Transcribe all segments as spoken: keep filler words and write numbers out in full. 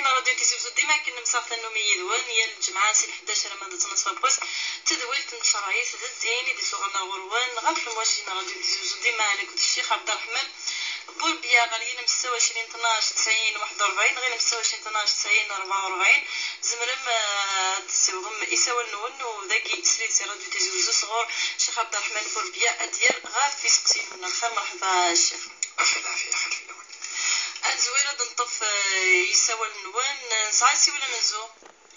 Radio Tizi Uzzu, dima akken nemseɣ tannumi yid-wen, yal lǧemɛa si lḥdac arma d ttnac ɣef wass, tadwilt n tcerɛit d ddin i d-isuɣen ɣur-wen ɣef lmwaji n Radio Tizi Uzzu, dima akked Ccix Ɛebderreḥman Burbiya ɣer yilem setta u ɛecrin tnac tesɛin waḥed u rebɛin, ɣer yilem setta u ɛecrin tnac tesɛin rebɛa u rebɛin. Tzemrem, eh, ad d-tessiwḍem isawalen-nwen, u dagi srid si Radio Tizi Uzzu sɣur Ccix Ɛebderreḥman Burbiya ad d-yerr ɣef iseqsiyen-nwen. Lxir, merḥba, Ccix. Lxir, lɛafya, xir fell-awen. Ad nezwir ad neṭṭef, eh, isawalen-nwen. Nesɛa asiwel amenzu.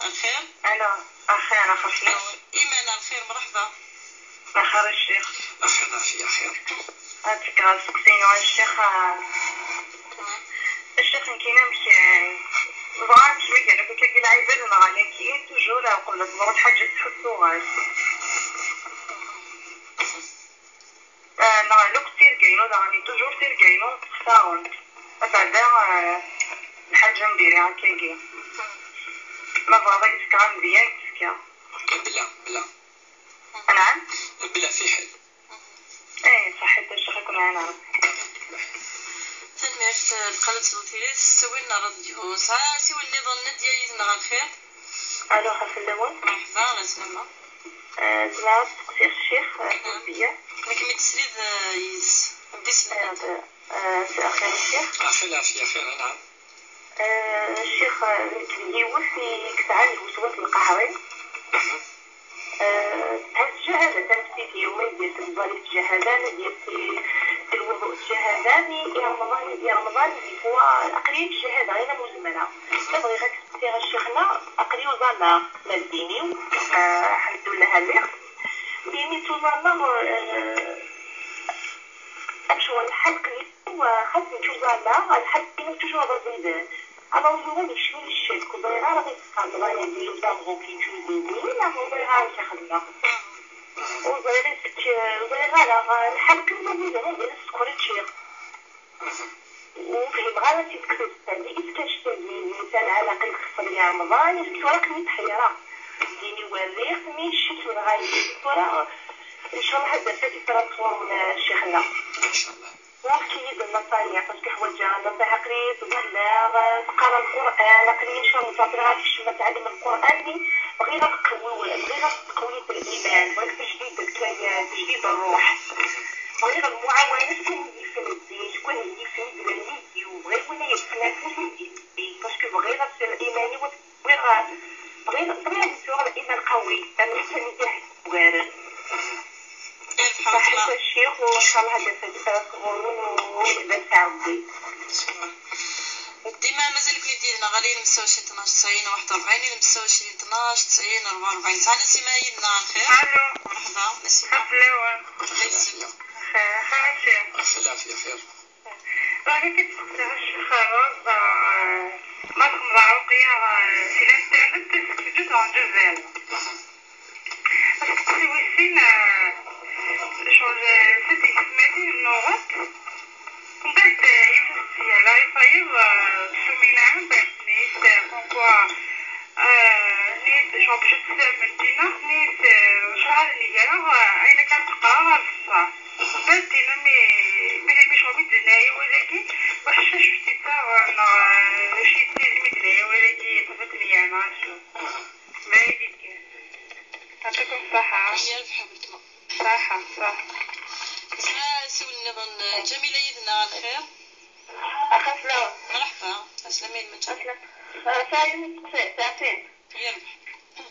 Lxir? Alo, axir, axir fell-awen. Iman, lxir, merḥba. Axir a ccix. Lxir, lɛafya, xir. Ad ttgeɣ asteqsi-inu a ccix, ah, a ccix, nekkin amek, eh, bɣa amek mi gan akk akka lɛibad neɣ ayagi, toujours, eh, qbel ad teḍru lḥaǧa tettḥussu-ɣas. Eh, neɣ akk tirga-inu, daɣen toujours tirga-inu ttextarent. Abeɛda, eh, lḥaǧa n diri akkagi. Ma bɣiḍ ad k-fkeɣ amedya, ad k-fkeɣ. Bla, bla. Anɛam? Bla fiḥel. Eh, ṣaḥit a ccix, ad ken-ɛineɣ. Tanemmirt, eh, lqalat n tili s ttawil n ṛṛadyu. Sɛa asiwel nniḍen, Nadya yid-neɣ, lxir? Alo, xir fell-awen. Merḥba, ɣer sslam. Eh, zemreɣ ad steqsiɣ ccix, eh, Naɛam. Burbiya? Nekk mi d-srid, eh, yid-s. Mbi srid. Eh, eh, axir a ccix. Axir, lɛafya, xir, naɛam. Eh, ccix, eh, nekk d yiwet i yesɛan lweswas lqahri. Mhm. Eh, tesɛa ccahada tamestit, yiwen i d-yas lẓal i ccahada, mi d-yas i, i lwuḍu ccahada, mi i Remḍan, i Remḍan, des fois, aql-iyi ccahada, ɣina mu zemreɣ. Ma bɣiɣ ad k-steqsiɣ a ccixna, aql-i uẓameɣ ma d ddin-iw, eh, ḥemdullah, rriɣ. Mi, mi ttuẓameɣ, eh, amcum n lḥelq-nni, xas nekk uẓameɣ, lḥelq-inu toujours d aẓidan. Alors, yuɣal yekcem-iyi ccek, ur ẓriɣ ara ma yesqam, ẓriɣ yella uẓameɣ ur k-yeǧǧuzen din, neɣ ur ẓriɣ ara amek ad xedmeɣ. Ur ẓriɣ i tek-, ur ẓriɣ ara, lḥelq-inu d aẓidan, d sskeṛ i ččiɣ. Ur fhimeɣ ara si tektubt-agi, est-ce que annect-agi, مثلا, ɛlaqen xeṣṣen i Remḍan, est-ce que tura aql-iyi tḥeyreɣ. Ddin-iw rriɣ-t, mi ccek yenɣa-yi. Tura, ncallah, ad d-taf ad d-taf tura sɣur, eh, ccix-nneɣ. Ncallah. Ɣur-k iyi-d nnaṣayeḥ, parce que ḥwaǧeɣ nnaṣayeḥ, aql-iyi ttẓallaɣ, eh, ttqaraɣ Lqur'an, aql-iyi ncallah ttɛeḍḍileɣ ad kecmeɣ ad ttɛellimeɣ Lqur'an, mi bɣiɣ ad qewwiɣ, bɣiɣ ad teqwi-d liman, bɣiɣ tajdid, tajdid n ṛṛuḥ. Bɣiɣ lmuɛawanat kan i yifen ddin, kan i yifen i d-, bɣiɣ win ay yeṭṭfen afus i d-, parce que bɣiɣ ad s-, iman-iw ad wwiɣ, bɣiɣ, bɣiɣ ad sɛuɣ liman qawi, am nekk nniḍen yugaren. Saḥit a ccix, u ncallah ad d-taf ɣur-wen u ad d-taf Rebbi. Dima mazal-iken yid-neɣ, ɣer yilem setta u ɛecrin tnac tesɛin waḥed u rebɛin, yilem setta u ɛecrin tnac tesɛin rebɛa u rebɛin. Sɛa Nasima yid-neɣ, lxir? Alo. Merḥba, Nasima. Merḥba fell-awen. Lɛafya. Xir, xir a ccix. Lɛafya, xir. Bɣiɣ ad k-id-steqsiɣ a ccix Ṛuẓ, eh, ma txedmeḍ aɛruq-ya, eh, si l'internet, si teǧǧiḍ ɣer Lezzayer. Asteqsi wis sin, eh, ccɣel, eh, seld i tezmatin n uɣet. Mbeɛd, eh, yiwet n ssya, la ifayeḍ, eh, s uminaɛ, mbeɛd nit, eh, comme quoi, eh, nit, genre, biex ad tessarem dinna, nit, eh, ncallah ad nig ara, eh, ayen akka teqqar ɣer ṣṣeḥ. Mbeɛd dinna mi, mi, mi ccɣel mi d-tenna i wayagi, waḥc acu s-yettaɣen, eh, acu yettizim i d-tenna i wayagi, ṭṭfet meyya, neɣ acu. Mbeɛd ikker. Ɛṭikum ṣṣeḥḥa. Yerbeḥ weltma. Ṣaḥa, ṣaḥa. Nesɛa asiwel nniḍen, Ǧamila yid-neɣ, lxir? Axir fell-awen. Merḥba, ɛeslama yelmed. Ɛeslama. Ah, sɛiɣ yiwen n usteqsi, teɛṭim. Yerbeḥ.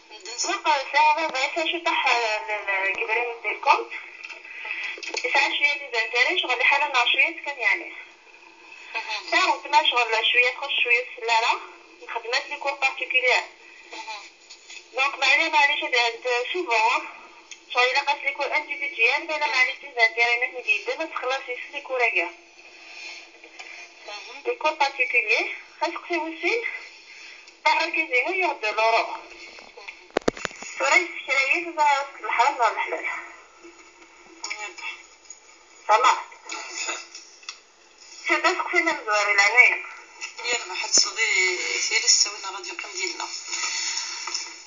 Medden s- Waqil sɛiɣ baba yesɛa ciṭuḥ, ah, n, n, n yedrimen di lkunt. Yesɛa cwiya n les intérêts, ccɣel iḥala-neɣ cwiya kan yeɛni. Mhm. Sɛiɣ weltma ccɣel cwiya txuṣṣ cwiya s tellala, nxeddem-as les cours particuliers. Mhm. Donc, meɛna maɛlic ad, ad souvent, ccɣel ilaq-as les cours individuels, meɛna maɛlic les intérêts ma ten-id-yeddem, ad txellas yes les cours-agi. Mhm. Les cours particuliers, aseqsi wis sin, argaz-inu yuɣ-d l'euro. Tura yessekra-yi-t, ẓriɣ leḥram neɣ leḥlal. Yerbeḥ. Samaḥ. Sɛiɣ aseqsi ma nezwar i leɛnaya. Yerbeḥ, ad tesleḍ i tili s ttawil n ṛṛadyu, qqim dinna.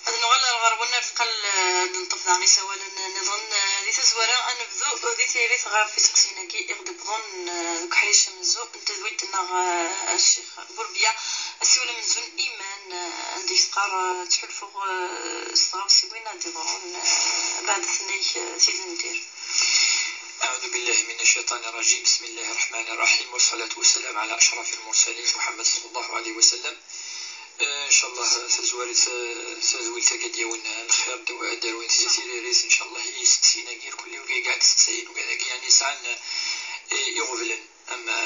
Ad nuɣal ar ɣer wannar tqal, eh, ad neṭṭef daɣen isawalen nniḍen, eh, di tazwara. Ad nebdu di tiririt ɣef iseqsiyen-agi i ɣ-d-wwḍen, eh, deg uḥric amenzu n tedwilt-nneɣ, eh, a Ccix Burbiya. Asiwel amenzu n Iman, eh, anda i teqqar, eh, ttḥulfuɣ, eh, s tɣawsiwin ad d-iḍrun, eh, beɛdet-nni, eh, tid n dir. أعوذ بالله من الشيطان الرجيم. بسم الله الرحمن الرحيم. والصلاة والسلام على أشرف المرسلين محمد صلى الله عليه وسلم. Eh, ncallah tazwara, eh, tadwilt-agi ad d-yawin lxir, d-, ad d-awin tiririt, ncallah, i yisteqsiyen-agi irkelli, wigi i d-isteqsayen, wigi yeɛni yesɛan, eh, iɣeblan. Ama,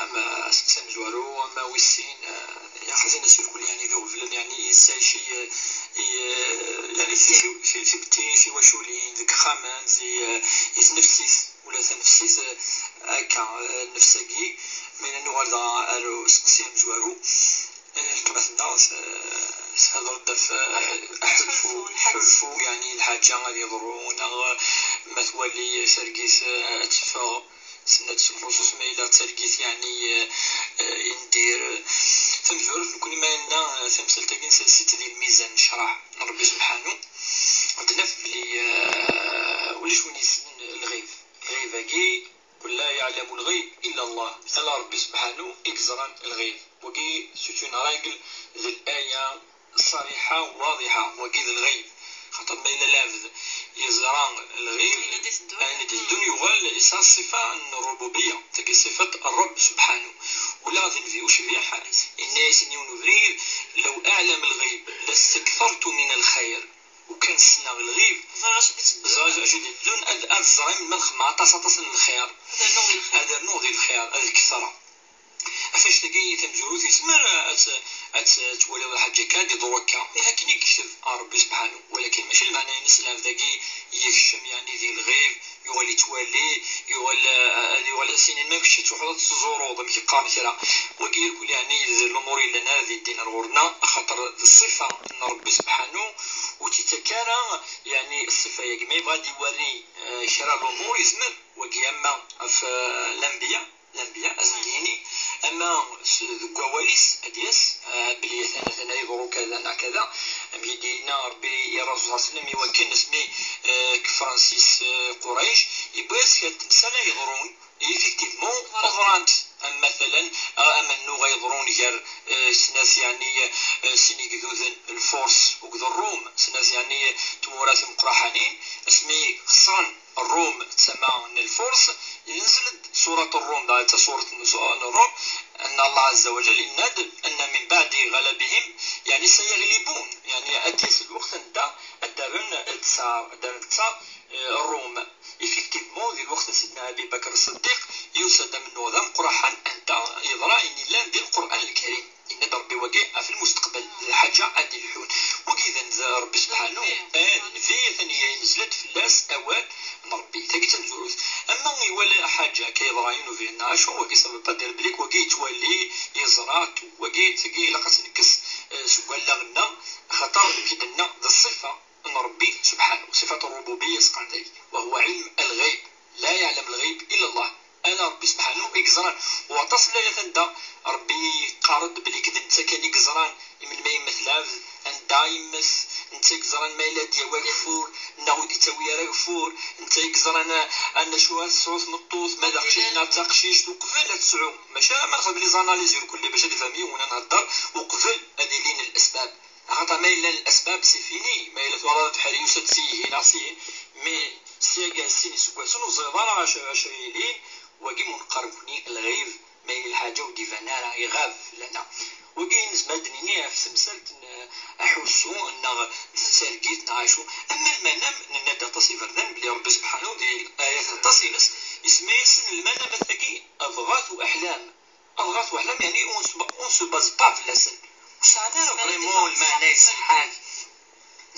ama asteqsi amezwaru, ama wis sin, eh, ya xatin asirkul, yeɛni d iɣeblan, yeɛni yesɛici, eh, i, eh, yeɛni ti-, ti-, ti-, ti-, tiwaculin, deg ixxamen, di, eh, i tnefsit, ula tanefsit, eh, akka, eh, nnefs-agi, ma yella nuɣal dɣa ar usteqsi amezwaru, eh, weltma-tneɣ, eh, thedder-d ɣef, eh, aḥulfu, aḥulfu, yeɛni lḥaǧa ad yeḍru, neɣ ma twali targit, eh, ad teffeɣ, Tenna-d s lxuṣuṣ ma yella d targit, yeɛni, eh, eh, i ndir. Tamezwarut, nekkni ma nenna, eh, tamsalt-agi nsers-itt di lmizan n ccreɛ n Ṛebbi subḥanu, ad naf belli, eh, ulac win yessnen lɣib. Lɣib-agi, قل لا يعلم الغيب إلا الله. Ala Ṛebbi subḥanu i yeẓran lɣib. Wagi, c'est une règle d l'aya ṣariḥa waḍiḥa, wagi d lɣib. Xaṭer ma yella lɛebd yeẓra lɣib, ayen i d-iteddun, ayen i d-iteddun yuɣal yesɛa ṣṣifa n ṛṛububiyya, tagi ṣṣifa n Ṛebb subḥanu. Ula d nnbi ucbiḥ, yenna-yasen yiwen ubrid: لو أعلم الغيب لاستكثرت من الخير. Ukan ssneɣ lɣib, ẓriɣ acu d-iteddun, ad, ad ẓriɣ ma xedmeɣ aṭas, aṭas n lxir. Ad rnuɣ di lxir, ad kthreɣ. Ɣef annect-agi tamezwarut, yezmer ad t-, ad t-, twaliḍ lḥaǧa akka, ad iḍru akka. Ihi akken i yekteb Ṛebbi subḥanu. Walakin mačči lmeɛna-ines lɛebd-agi yekcem, yeɛni, di lɣib, yuɣal yettwali, yuɣal, eh, yuɣal ad s-inin ma kečč tettruḥuḍ ad tettẓuruḍ, amek i qqaren kra. Wagi irkul, yeɛni, d lumuṛ yellan ara d-yeddin ar ɣur-neɣ, axaṭer d ṣṣifa n Ṛebbi subḥanu, ur tt-ittak ara, yeɛni, ṣṣifa-agi. Ma yebɣa ad d-iwali, eh, kra lumuṛ, yezmer. Wagi ama ɣef, eh, lanbiya, lanbiya, ad sen-d-yini, ama s-, deg wawal-is ad d-yas, eh, belli atan, atan ad yeḍru kada neɣ kada, am i d-yenna Ṛebbi i Ṛṛasul ṣalla Llahu ɛalayhi wa sallam, i wakken asmi, eh, kefren s-yes, eh, Qurayc, yewwi-as kra n temsal ay yeḍrun, effectivement, ḍrant. Am, matalan, ah, amennuɣ ay yeḍrun gar, eh, snat, yeɛni, eh, sin igduden, Lfurs akked Ṛṛum, snat, yeɛni, tmura timeqraḥanin, asmi xesren Ṛṛum d tama n Lfurs, yenzel-d surat Ṛṛum, dɣa d tasurat n, n Ṛṛum, أن الله عز وجل yenna-d أن من بعد غلبهم، يعني سيغلبون، يعني ad d-yas lweqt anda ad d-rren ttesɛa, ad d-rren ttesɛa, eh, Ṛṛum. Effectivement, di lweqt n Sidna Abi Bakr Ṣṣeddiq, yusa-d amennuɣ d ameqraḥan anda yeḍra ayen yellan di Lqur'an Lkarim. Yenna-d Ṛebbi wagi ɣef lmusteqbal, d lḥaǧa ad d-ilḥun. Wagi d Ṛebbi subḥanu, eh, nnbi, atan yenzel-d fell-as awal n Ṛebbi. Tagi d tamezwarut. Ama iwala ḥaǧa akka yeḍra yiwen ubrid neɣ acu, wagi ça veut pas dire belli wagi yettwali, yeẓra, wagi, tagi ilaq ad tt-nekkes, eh, seg wallaɣ-nneɣ, axaṭer, amek i d-nenna, d ṣṣifa n Ṛebbi subḥanu, ṣifat ṛṛububiyya s qanday, وهو علم الغيب، لا يعلم الغيب إلا الله. Ala Ṛebbi subḥanu i yeẓran. U aṭas n layat anda Ṛebbi yeqqar-d belli d netta kan i yeẓran i melmi i yemmet lɛebd, anda i yemmet, netta i yeẓran ma yella ad d-yawi ageffur neɣ ur d-yettawi ara ageffur, netta i yeẓran a, a, acu ara tesɛu tmeṭṭut, ma d aqcic neɣ d taqcict, uqbel ad tesɛu. Maca ma nexdem les analyses irkelli bac ad ifhem yiwen ad nhedder, uqbel ad ilin lesbab. Axaṭer ma yella lesbab, c'est fini. Ma yella twalaḍ abeḥri yusa-d si ihi neɣ si ihi, mais si aga sin iseggasen ur teẓriḍ ara acu, acu ara yilin, wagi mu neqqar nekni lɣib, ma yella lḥaǧa ur d-iban ara, iɣab fell-aneɣ. Wagi nezmer ad d-nini ɣef temsalt n, eh, aḥussu neɣ d targit neɣ acu. Ama lmanam, nenna-d aṭas iberdan belli Ṛebbi subḥanu di ayat aṭas ines isemma-yasen lmanam, at-agi أضغاث أحلام. Aḍɣaf weḥlam, yeɛni, on se ba-, on se base pas fell-asen. Ur sɛan ara vraiment lmeɛna iṣeḥḥan.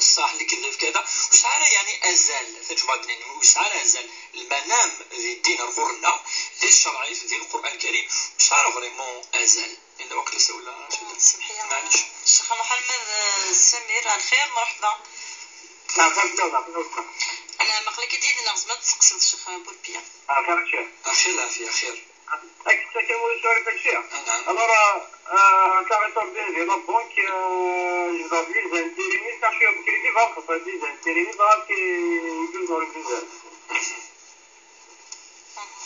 Ṣṣeḥ, lekdeb, kada. Ur sɛan ara, yeɛni, azal. Tajmaɛt-nni ur sɛan ara azal. Lmanam di ddin ar ɣur-nneɣ, di ccerɛ-is, di Lqur'an Lkarim, ur sɛan ara vraiment azal. Yella waqila sawla. Semḥi-ya. Maɛlic. Ccix Muḥemmed, eh, Samir, lxir, mṛeḥba. Lɛafya, lɛafya. Ala, maqla-k-id yid-neɣ, tzemreḍ ad testeqsiḍ Ccix Bulbiya. Lɛafya, Ccix. Lɛafya, lɛafya, xir. Ak-, ak-, ak-, ur yettɛarif ak-, Ccix. Ah, naɛam. Alors, euh, euh, taɣiṭ ur din di la banque, euh, jebdeɣ-d les intérêts-nni, car cwiya n crédit, bɣiɣ ad xeṣṣreɣ les intérêts-nni, bɣiɣ ad k-, yeǧǧuẓ ɣer lmizan. Mhm.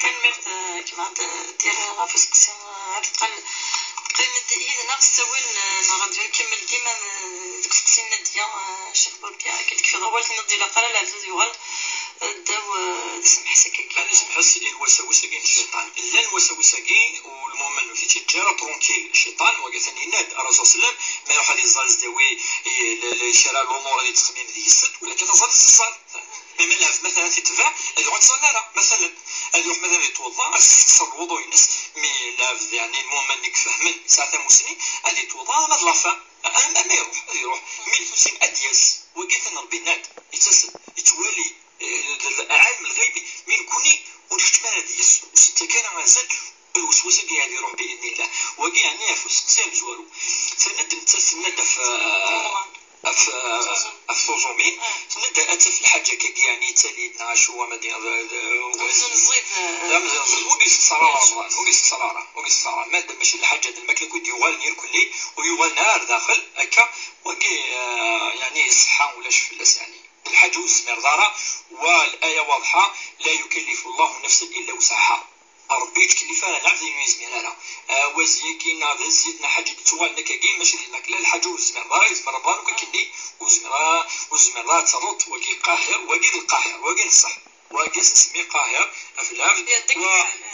Tanemmirt, eh, Kmal, d-, dir ɣef useqsi, eh, ar teqqel. Qqim-d yid-neɣ, ssawal, eh, neɣ ad nkemmel dima, eh, deg useqsi n Nadia, eh, Ccix Burki, akken tekfiḍ awal, tenniḍ-d ilaq ara lɛebd ad yuɣal, eh, ddaw, eh, d asemḥes akkagi. Ad isemḥes i lwasawis-agi n cciṭan. Llan lwasawis-agi, u lmumen ur t-ittaǧǧa ara tranquille cciṭan, wagi atan yenna-d Rasul sallam, ma iruḥ ad iẓẓal zdawi, i, l-, l-, kra lumuṛ ad yettxemmim deg-sent, walakin taẓallit teẓẓal. Mi ma lɛebd, مثلا, ad t-itbeɛ, ad iruḥ ad iẓẓal ara, مثلا. Ad iruḥ, مثلا, ad itweḍḍa, ad yesteqṣer lwuḍu-ines, mi lɛebd, yeɛni, lmumen i ifehmen, yesɛa tamusni, ad itweḍḍa, ama d la fin, am-, ama iruḥ, ad iruḥ. Mi tusin ad d-yas, wagi atan Rebbi yenna-d, yettas-d, yettwali, eh, l-, l-, ɛalem lɣibi, mi nekni ur nkeččem ara deg-s, ur s-nettak ara azal, lweswas-agi ad iruḥ بإذن الله. Wagi, yeɛni, ɣef useqsi amezwaru. Tenna-d nettat, tenna-d ɣef, ɣef, ɣef tuẓumin, tenna-d ad taf lḥaǧa يعني تالي نعشو وما دي. Amzun ẓid. Amzun ẓid. Ur yessexṣar ara Remḍan, ur yessexṣar ara, ur yessexṣar ara. Madam mačči d lḥaǧa d lmakla kud yuɣalen irkelli, ur yuɣalen ara ar daxel, akka, wagi, eh, يعني ṣṣeḥḥa ulac fell-as, يعني. D lḥaǧa ur tezmireḍ ara, wa laya waḍḥa, لا يكلف الله نفسا إلا وسعها. Ṛebbi ur yettkellif ara lɛebd ayen ur yezmir ara. Awaz-agi neɣ d zzit neɣ ḥaǧa i d-ttuɣalen akkagi, mačči d lmakla, lḥaǧa ur tezmireḍ ara, yezmer Remḍan ur k-inni, ur tezmireḍ ara, ur tezmireḍ ara ad terreḍ, wagi qahir, wagi d lqahir, wagi n ṣṣeḥ. Wagi s-nsemmi qahir ɣef lɛebd,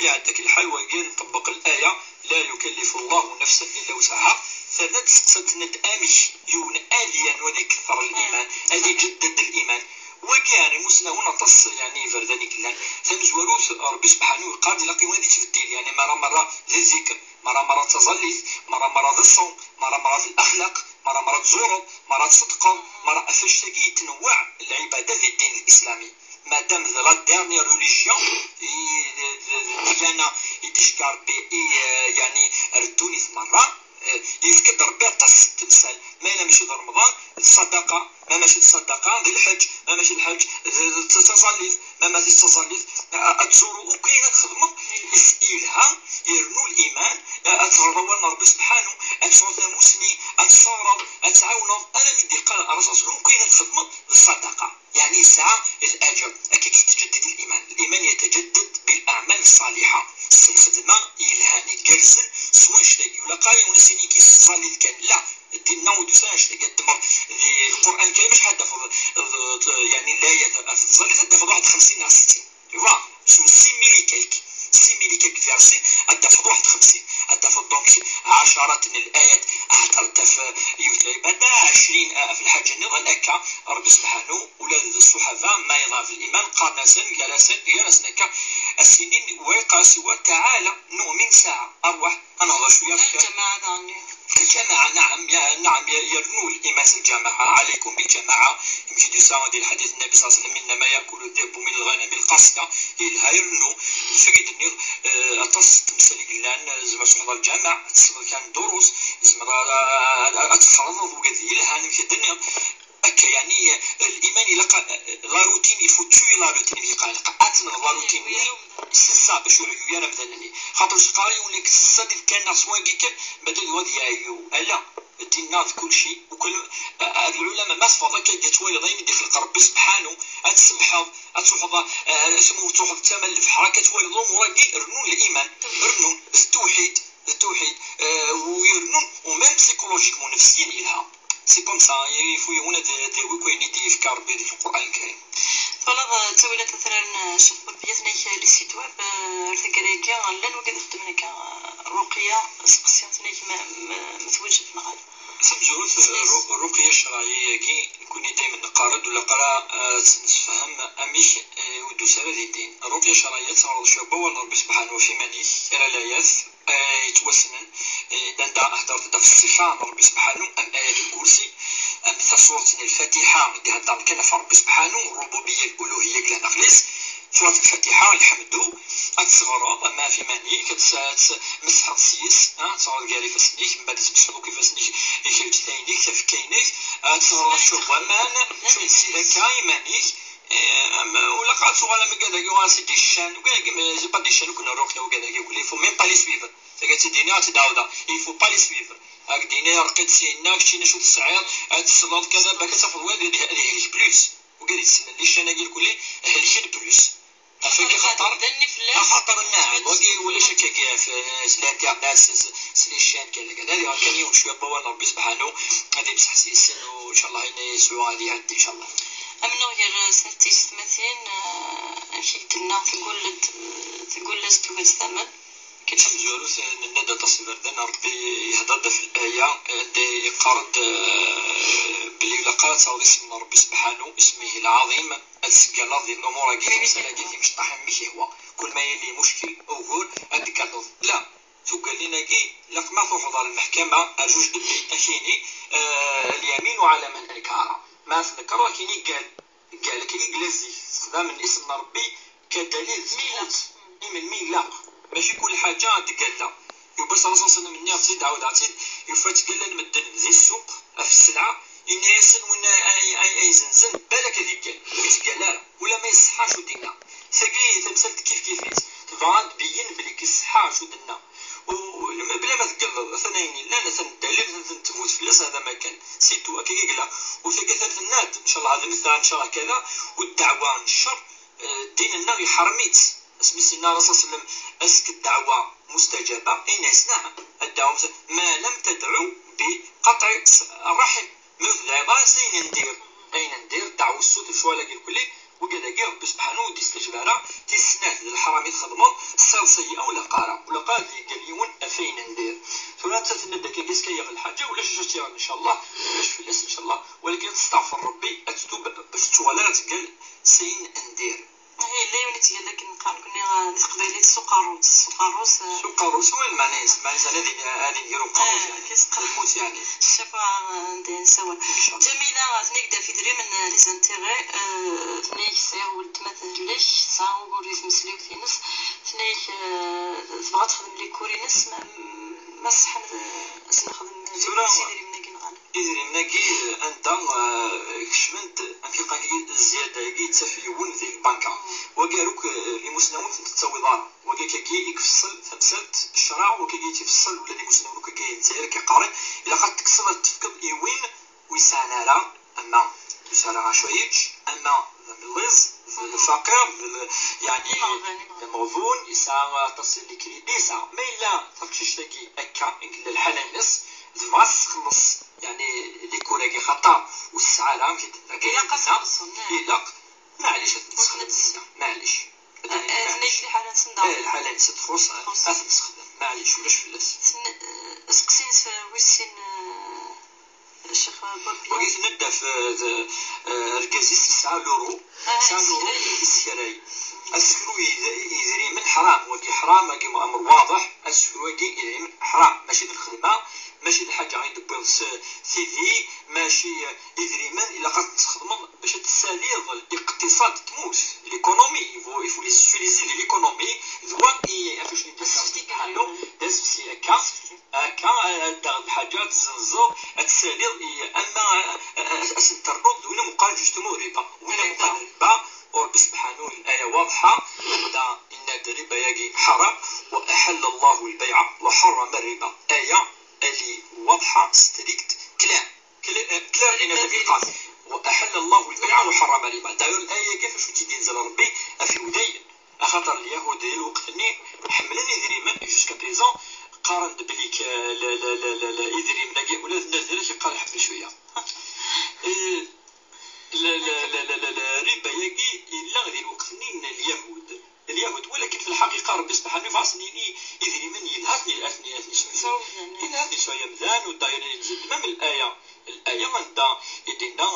iɛedda-k lḥal, wagi nṭebbeq laya, لا يكلف الله نفسا إلا وسعها. Terna-d tseqsa-d, tenna-d amek yiwen ad yernu, ad ikether liman, ad iǧedded liman. Wagi, يعني, imusnawen aṭas, يعني, iberdan i yellan. Tamezwarut, Ṛebbi subḥanahu yeqqar-d ilaq yiwen ad yettbeddil, يعني, mara mara d zzikr, mara mara d taẓallit, mara mara d ṣṣum, mara mara d laxlaq, mara mara tzureḍ, mara tṣeddqeḍ, mara ɣef annect-agi yettnewweɛ lɛibada di ddin lislami. Madam d la dernière religion i d, d, d ddyana i d-iceggeɛ Ṛebbi i, eh, yeɛni, ar ddunit merra, eh, yefka-d Ṛebbi aṭas n temsal, ma yella mačči d Remḍan, d ṣṣadaqa, ma mačči d ṣṣadaqa, d lḥeǧ, ma mačči d lḥeǧ, d, d, d taẓallit, ma mačči d taẓallit, eh, ad tẓureḍ, akk ayen ad txedmeḍ, is-, yelha, yernu liman, eh, ad teɣreḍ awal n Ṛebbi subḥanahu, ad tesɛuḍ tamusni, ad tṣebreḍ, ad tɛawneḍ, alammi d-yeqqar Ṛṛasul ṣalla Llahu ɛalayhi wa sallam, akk ayen ad txedmeḍ d ṣṣadaqa. يعني يسعى الأجر. هكا كيتجدد الإيمان. الإيمان يتجدد بالأعمال الصالحة. S lxedma yelhan, igerrzen, s wannect-agi. Ur ilaq ara yiwen ad s-yini kis ṣṣalit kan. La, ddin-nneɣ ur d-yusi ara annect-agi. Ad d-temmɣeḍ di Lqur'an Lkarim, acḥal ad d-tafeḍ, d, d, يعني, layat ɣef tẓallit, ad d-tafeḍ waḥed xemsin neɣ settin. Tu vois, sur six mille et quelques, six mille et quelques versets, ad d-tafeḍ waḥed xemsin. Ad d-tafeḍ donc ɛecṛat n layat, ad d-taf yiwet lɛibada, ɛecrin, ah, ɣef lḥaǧa nniḍen akka. Ṛebbi subḥanahu, ula d ṣṣuḥaba, ma yella ɣef liman, qqaren-asen, gar-asen, gar-asen akka, ad s-inin, wa yeqqar-as i wa, تعالى نؤمن ساعة، ṛwaḥ, ad nehḍer cwiya. Lǧamaɛa daɣen. Lǧamaɛa, naɛam, ya, naɛam, ya, yernu liman s lǧamaɛa, عليكم بالجماعة. Amek i d-yusa di lḥadit n Nnbi ṣalla Llahu ɛalayhi wa sallam, إنما يأكل الذئب من الغنم القاصية. Yelha, yernu. D acu i d-tenniḍ, eh, aṭas n temsal i yellan, eh, tzemreḍ ad truḥeḍ ɣer lǧameɛ, ad tesleḍ kan ddurus, tzemreḍ ad, ad, ad, ad txerḍeḍ, wigad yelhan, amek i d-tenniḍ. Akka, yeɛni, eh, liman ilaq, eh, la routine, il faut tuer la routine, amek i qqaren, ilaq ad tenɣeḍ la routine-nni, c'est ça, bac ur yeɛyu ara amdan-nni. Xaṭer ur s-qqar yiwen nekk s ṣṣadif kan neɣ s wagi kan, bac ad yuɣal yeɛyu. Ala, ddin-nneɣ d kulci, ukan, eh, ad lɛulama ma teffɣeḍ akka ad twaliḍ ayen i d-ixleq Ṛebbi subḥanahu, ad tsemmḥeḍ, ad truḥeḍ, eh, asmi ur truḥeḍ d tama n lebḥer, akka ad twaliḍ umur-agi, rnu liman, rnu d ttewḥid, d ttewḥid, eh, u yernu, u même psychologiquement, nefsiyan yelha. C'est comme ça, il faut yiwen ad, ad yawi akk ayen i d-yefka Ṛebbi di Lqur'an Lkarim. Twalaḍ, eh, ttawilat atrar n, eh, Ccix Burbiyat, nag, eh, les sites web, eh, ar taggara-agi, llan wigad ixeddmen akka, eh, ṛuqya, seqsi-ten-ak ma, ma, ma tweǧdeḍ neɣ ala. Tamezwarut, eh, ru-, ṛuqya ccerɛiyya-agi, nekkni daymen neqqar-d, ur ilaq ara, eh, ad tt-nessefhem amek, eh, ur d-tusi ara di ddin. Ṛuqya ccerɛiyya, ad teɣreḍ cwiya n wawal n Ṛebbi subḥanahu ɣef yiman-ik, kra layat, eh, yettwassnen, eh, anda heddret-d ɣef ṣṣifa n Ṛebbi subḥanahu, am ayat lkursi, am tasuṛt n Lfatiḥa i d-iheddren kan ɣef Ṛebbi subḥanahu, ṛṛububiyya, luluhiyya, yellan daxel-is, suṛt Lfatiḥa, lḥemdu, ad teɣreḍ, ama ɣef yiman-ik, ad tt-, ad tmesḥeḍ s-yes, ah, ad teɣreḍ gar ifassen-ik, mbeɛd ad tmesḥeḍ akk ifassen-ik, ik lǧetay-inek, tafekka-inek, ad teɣreḍ cwiya n waman, cwiya n zzit akka, iman-ik, Eh, am, ur ilaq ad tuɣal am wigad-agi, uɣal s-d iccan, wigad-agi, mais c'est pas des chaînes, ur ken-rruɣ kra wigad-agi, il faut même pas les suivre. Taga ad tt-id-iniɣ, ad tt-id-ɛawdeɣ. Il faut pas les suivre. Ad k-d-ini, rqiq syenna, keččini acu tesɛiḍ, ad tesleḍ, kada, bak ad tafeḍ wigad ad, ad ihlek plus. Wigad yessnen les chaînes-agi lkulli, helken plus. Ɣef wagi xaṭer, axaṭer nnaɛam, wagi ulac akkagi ɣef, eh, s l'internet, s, s, s les chaînes, kada, kada. Ad yaɣ kan yiwen cwiya n wawal n Ṛebbi subḥanahu, ad imseḥ s yes-sen, u ncallah ayen yesɛu ad iɛeddi, ncallah. Amennuɣ gar, eh, snat tiyessetmatin, eh, amek i k-d-tenna, teggull-d, eh, teggull-as-d tuget tamen. Tamezwarut, eh, nenna-d aṭas n iberdan, Ṛebbi yehder-d ɣef laya, eh, anda yeqqar-d, eh, belli ilaq ara ad taɣeḍ isem n Ṛebbi subḥanahu, اسمه العظيم, ad teggaleḍ di lumuṛ-agi, timsal-agi timecṭaḥin, amek ihwa. Kul ma yili muckil, ugur, ad d-teggaleḍ. La, tuggalin-agi, ilaq ma truḥeḍ ɣer lmeḥkama, ar juge de paix, ad k-yini, eh, اليمين على من أنكر. Ma tnekreḍ, ad k-yini ggal. Ggal, akken i yella zik, sexdamen isem n Ṛebbi kadalil d ttbut i melmi ilaq. Mačči kul ḥaǧa ad d-galla. Yuba ṣalla Llahu ɛalayhi wa sallam, nniɣ-tt-id, ɛawdeɣ-tt-id, yufa ttgallan medden di ssuq, ɣef sselɛa, Ini-asen win ay, ay, ay, ay zenzen, balak ad iggal. Ur yettggal ara, ula ma yesseḥḥa acu d-inna. Tagi tamsalt kif kif-is, tebɣa ad d-tbeyyen belli yesseḥḥa acu d-inna. U, u, bla ma tgelleḍ, atan ayen yellan, atan ddalil, atan tebut fell-as, hada ma kan. Situ, akka i yella. U tagi atan tenna-d, ncallah, hada mithla, ncallah, kada, u ddeɛwa n ccer, eh, ddin-nneɣ iḥrem-itt. Asmi s-yenna Rasul sallam, est-ce que ddeɛwa mustajaba? Yenna-as, naɛam, ddeɛwa mustajaba, ma lam tedɛu bi qeṭɛi s-, rraḥim. Ma ur tedɛiḍ ara s ayen n dir, ayen n dir, ddeɛwa, ssutur, lecɣal-agi lkulli, wigad-agi Rebbi subḥanu ur d-istajib ara, tis snat d leḥram i txedmeḍ, tessiweḍ sayyi'a ula qara, ula qara ad d-yeggal yiwen ɣef ayen n dir. Tura nettat tenna-d akka, est-ce que ad yaɣ lḥaǧa, ulac acu ad tt-yaɣen, ncallah, ulac fell-as, ncallah, walakin ad testeɣfer Rebbi, ad tetub, bac ur tettuɣal ara ad teggal s ayen n dir. Ihi, yella yiwen i ttgalla akken neqqar nekkni, ah, di teqbaylit s uqerru-s, s uqerru-s, ah. S uqerru-s, wa lmeɛna-is? Lmeɛna-is, ad in-, ad inger uqerru-s, ah, yeɛni, lmut, yeɛni. Ccfaɛa, ah, anda nessawal. Ncallah. Ǧamila, ah, tenna-ak-d ɣef idrimen, ah, les intérêts, ah, tenna-ak sɛiɣ weltma tehlek, tesɛa ugur di tmesliwt-ines, tenna-ak, ah, tebɣa ad texdem les cours-ines, ma, ma ṣeḥḥan, ah, ad s-nexdem les cours s idrimen-agi neɣ ala? Idrimen-agi, eh, anda, eh, kecmen-d, amek i qqaren, zziyada-agi yettaf yiwen di lbanka. Wagi ar akk, eh, imusnawen ur ten-tettawiḍ ara. Wagi akkagi i ifeṣṣel tamsalt ccreɛ, wagi i tt-ifeṣṣel ula d imusnawen akk-agi n Lezzayer akka qqaren, ilaq ad tekkseḍ ad tefkeḍ i win ur yesɛan ara, ama ur yesɛi ara acu ad yečč, ama d amelliẓ, d lfaqir, d l-, yeɛni d ameɣbun, yesɛa aṭas n les crédits, yesɛa. Ma yella taqcict-agi akka, i yella lḥala-ines, tebɣa ad s-txelleṣ, yeɛni, les cours-agi, xaṭer ur tesɛi ara, amek i d-tenna, ilaq ad txelleṣ, ilaq, maɛlic ad ten-tesxedem dinna, maɛlic. Ad ten-, eh, maɛlic. Lḥala-nsen, eh, lḥala-nsen txuṣ, ad ten-tesxedem, maɛlic, ulac fell-as. Ten-, eh, aseqsi-ines, eh, wis sin, eh, Ccix Bob. Wagi tenna-d ɣef, eh, d, eh, argaz-is yesɛa l'euro, ah, yesɛa l'euro, yessekray. Asekru id-, idrimen ḥram, wagi ḥram, agi amr waḍeḥ, asekru-agi idrimen ḥram, mačči d lxedma, mačči d lḥaǧa i d-tewwiḍ s tidi, mačči, eh, idrimen ilaq ad t-tesxedmeḍ bac ad tessaliḍ liqtiṣad n tmurt, l'économie, il faut, il faut les utiliser de l'économie, d wa i, ɣef wacu i d-yesseqsi akka. Akka, ad d-taɣeḍ lḥaǧa, ad tezzenzeḍ, ad tessaliḍ, i, ama, a, a, a, ad sen-ternuḍ d win ameqqran, justement, riba. Win ameqqran riba, u Rebbi subḥanu, l'aya waḍḥa, anda yenna-d riba-yagi ḥaram, وأحل الله البيع وحرم الربا. Aya, elle est واضحة, stricte, claire. Claire, eh, claire, yenna-d riba. وأحل الله البيع وحرم الربا. D'ailleurs, l'aya-agi ɣef wacu i tt-id-yenzel Rebbi, ɣef iwdayen. Axaṭer Lyahud di lweqt-nni ḥemmlen idrimen, jusqu'à présent qqaren-d belli k-, la, la, la, la, la, idrimen-agi, ula d Nadir ak-iqqar ḥemmel cwiya. Eh, la, la, la, la, la, la, riba-yagi yella di lweqt-nni n Lyahud. Lyahud, walakin fi lḥaqiqa Rebbi subḥanu yebɣa ad sen-yini idrimen yelha ad ten-, ad ten-, ad ten-yesɛu. Yelha ad yesɛu yamdan, u d'ailleurs, même l'aya. L'aya anda i d-yenna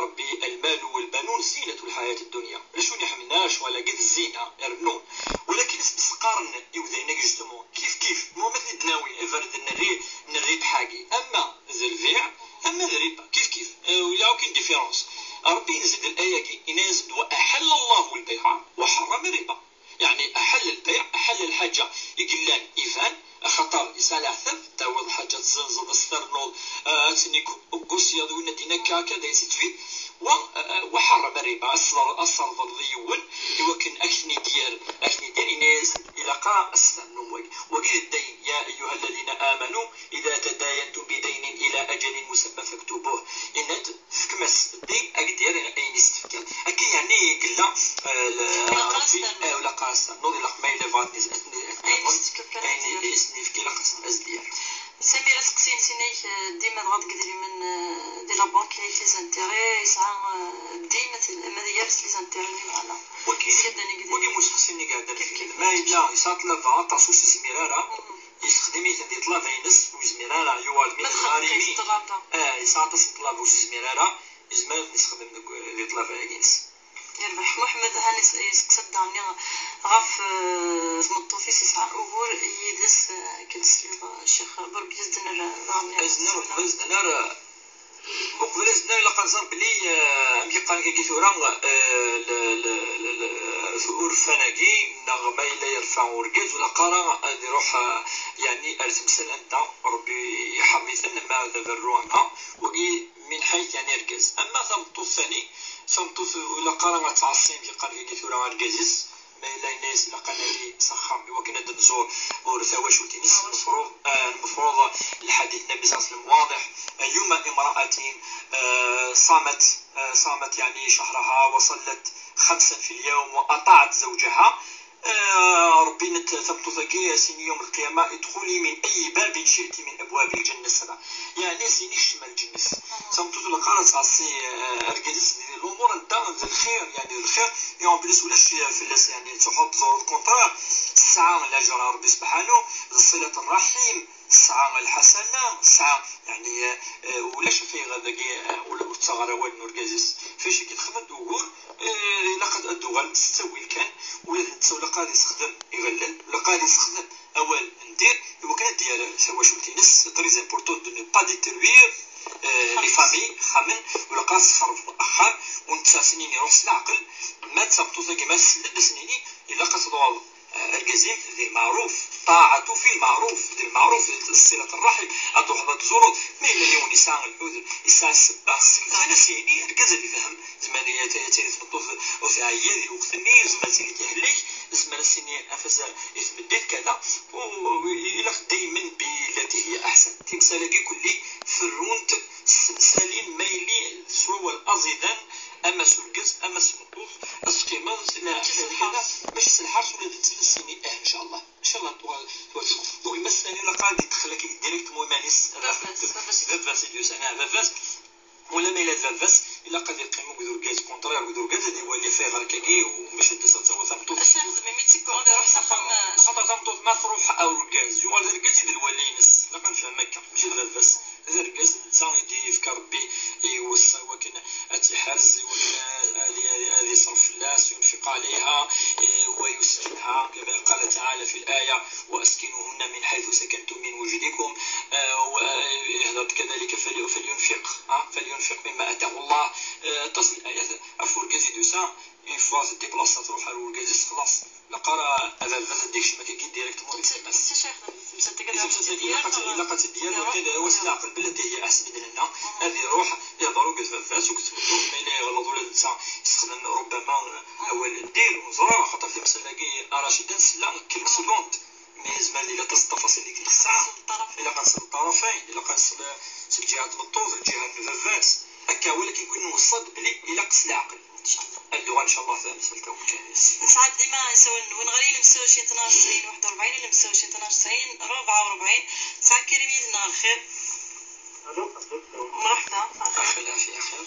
Rebbi: المال والبنون زينة الحياة الدنيا. D acu i ḥemmlen ara lecɣal-agi? D zzina, rennun. Walakin asmi s-qqaren iwdayen-agi, justement, kif kif, ma ma ten-id-nawi, iberden n rri-, n rribḥ-agi, ama d lbiɛ, ama d riba, kif kif. Euh, il y a aucune différence. Rebbi yenzel-d l'aya-agi, yenna-yas-d: وأحل الله البيع وحرم الربا. Yeɛni, أحل البيع, أحل lḥaǧa i yellan iban, axaṭer yesɛa leɛtab, tawiḍ lḥaǧa, tezzenzeḍ, ad s-ternuḍ, eh, ad tt-nnig ugusiyaḍ, win ad d-yini akka, akka, d ainsi de suite. Wa, eh, eh, وحرم الربا, ad s-, ad s-terḍleḍ i yiwen, i wakken ad k-ten-id-yerr, ad k-ten-id-yerr, yenna-yas-d, ilaq ad s-ternum wagi. Wagi d ddayn, يا أيها الذين آمنوا إذا تداينتم بدين إلى أجل مسمى فاكتبوه. Yenna-d, fkem-as ddayn, ad k-d-yerr ayen i s-tefkiḍ. Akka yeɛni yella, eh, l-, Rebbi, eh, ilaq ad s-ternuḍ, ilaq ma yella bɣa ad s-, ad s-, ayen i s-tefkiḍ kan ad ayen i s-nefki, ilaq ad s-, ad s-d-yerr. Samir, aseqsi-ines, yenna-ak, eh, dima dɣa deg idrimen, eh, di la banque, yenna-ak les intérêts, yesɛa, eh, ddin, ma d yers les intérêts-nni neɣ ala. Wagi, zziyada-nni deg wagi idrimen. Museqsi-nni iɛeddan. Kif, kif. Ma yella yesɛa ṭṭlaba aṭas ur s-yezmir ara, mm. Yessexdem-iten di ṭṭlaba-ines, ur yezmir ara yuɣal min ɣer imi. Ah, yesɛa aṭas n ṭṭlaba ur s-yezmir ara, yezmer ad ten-yessexdem deg, di ṭṭlaba-agi-ines. Yerbeḥ. Muḥemmed Han yes-, yesteqsa-d daɣen ɣef, eh, tmeṭṭut-is yesɛa ugur yid-s, eh, akken tesliḍ, eh, Ccix Burbi, ad s-d-nerr daɣen. Ad s-d-nerr, ad s-d-nerr, eh, Uqbel ad s-d-nerr, ilaq ad nẓer belli, eh, amek i qqaren akka tura, eh, le, le, le, le, urfan-agi, neɣ ma yella yerfa urgaz, ur ilaq ara ad iruḥ, eh, yeɛni ar temsal anda Rebbi iḥerrem-iten, ama d aberru, ama wagi min ḥayet yeɛni argaz. Ama tameṭṭut tani, tameṭṭut ur ilaq ara ad tɛaṣi, amek yeqqar dagi tura, argaz-is, ma yella yenna-yas ilaq ad nali s axxam i wakken ad nẓur ur tawacult-ines. Lmefruḍ, ah, lmefruḍ lḥadit n Nnabi صلى الله عليه وسلم واضح: أيما امرأة، ah, صامت، ah, صامت يعني شهرها وصلت خمسا في اليوم وأطاعت زوجها، ah, Ṛebbi yenna-d tameṭṭut-agi, as-ini يوم القيامة: ادخلي من أي باب شئت من أبواب الجنة السبع. Yeɛni as-ini kecmem ar lǧennet. Tameṭṭut ur ilaq ara ad tɛaṣi, ah, argaz-is di lumuṛ anda d lxir, yeɛni d lxir, et en plus ulac fell-as, yeɛni tṛuḥeḍ tẓureḍ, contraire, tesɛa lajr ɣer Ṛebbi subḥanu, d ṣilat ṛṛaḥim, tesɛa lḥasana, tesɛa, yeɛni, ah, ulac ɣef waya dagi, ah, ur, ur tettaɣ ara awal n urgaz-is. Ɣef wacagi texdem-d ugur, ah, ilaq ad, ad d-tuɣal s ttawil kan, ula d netta ur ilaq ara ad yessexdem iɣallen, ur ilaq ara ad yessexdem awal n dir, iwakken ad d-yerr tawacult-ines. C'est très important de ne pas détruire, euh, les familles, ixxamen, ur ilaq ara ad tesxerbeḍ axxam, u netta ad s-nini ruḥ s leɛqel, ma d tameṭṭut-agi ma tsell-d ad s-nini ilaq ad tḍuɛeḍ, euh, argaz-im di lmeɛruf, ṭaɛatu fi lmeɛruf, di lmeɛruf, di ṣilat ṛṛaḥim, ad truḥeḍ ad tzureḍ, ma yella yiwen yesɛa lḥudur, yesɛa ssebba, ad as-yini argaz ad ifhem, zemren ad tili tmeṭṭut ur tɛeyyi di lweqt-nni, zemren ad tili tehellek, zemren ad s-yini afas i tmeddit kada, u, u, ilaq daymen billati hiya aḥsan. Timsal-agi kulli ferrunt s temsalin ma yelli s wawal aẓidan, ama s urgaz, ama s tmeṭṭut, ad teqqimeḍ s leɛqel, mačči s lḥerṣ, ula d netta ad s-yini ah, ncallah. Ncallah tuɣal twacult. U yemma-s tani ilaq ad idexxel akka directement iman-is, baba-s, baba-s i d-yusan, ah, baba-s. Wala ma yella d baba-s, ilaq ad yeqqim akked urgaz, contraire akked urgaz, ad iwali ɣef yiɣerk-agi, u mačči ad d-tas ad tawi tameṭṭut. Acu ixdem imi d tikkura ad iruḥ s axxam? Axaṭer tameṭṭut ma truḥ ar urgaz, yuɣal d argaz i d lwali-ines. Ilaq ad nefhem akka, mačči d baba-s. D argaz netta i d-yefka Rebbi i iweṣṣa i wakken ad tt-iḥrez, i wakken ad, ad, ad iṣref fell-as, ينفق عليها، eh, ويسكنها، كما قال تعالى في الآية: وأسكنوهن من حيث سكنتم من وجدكم، eh, و-, eh, يهضر كذلك فلي-، فلينفق، ah, فلينفق مما آتاه الله. Eh, aṭas n layat ɣef urgaz i d-yusa, une fois tdiplasat, truḥ ar urgaz-is, xlaṣ. Ilaq ara aberberz ad d-ikcem akkagi directement di tmurt. Ilaq ad tt-id-yerr, walakin wa s leɛqel, billati hiya aḥsan i d-nenna, ad iruḥ, yehḍer akked baba-s, akked tmeṭṭut, ma yella yeɣleḍ ula d netta, yessexdem rubbama awal n dir, ur neẓri ara, axaṭer timsal-agi, a Racida, nsella quelques secondes, mais yezmer ad yili aṭas n ttafaṣil i deg nesɛa. Ilaq ad nsel ṭṭarafayn, ilaq ad nsel s lǧiha n tmeṭṭut, lǧiha n baba-s, akka, walakin win nweṣṣa-d belli ilaq s leɛqel. Ad d-uɣal, ncallah, tamsalt akk kan. Nesɛa dima isawalen-nwen ɣer ilem setta u ɛecrin tnac tesɛin waḥed u rebɛin, ilem setta u ɛecrin tnac tesɛin rebɛa u rebɛin. Tesɛa Karim yid-neɣ lxir. Alo, alo. Mṛeḥba, axir. Axi lɛafya, axir.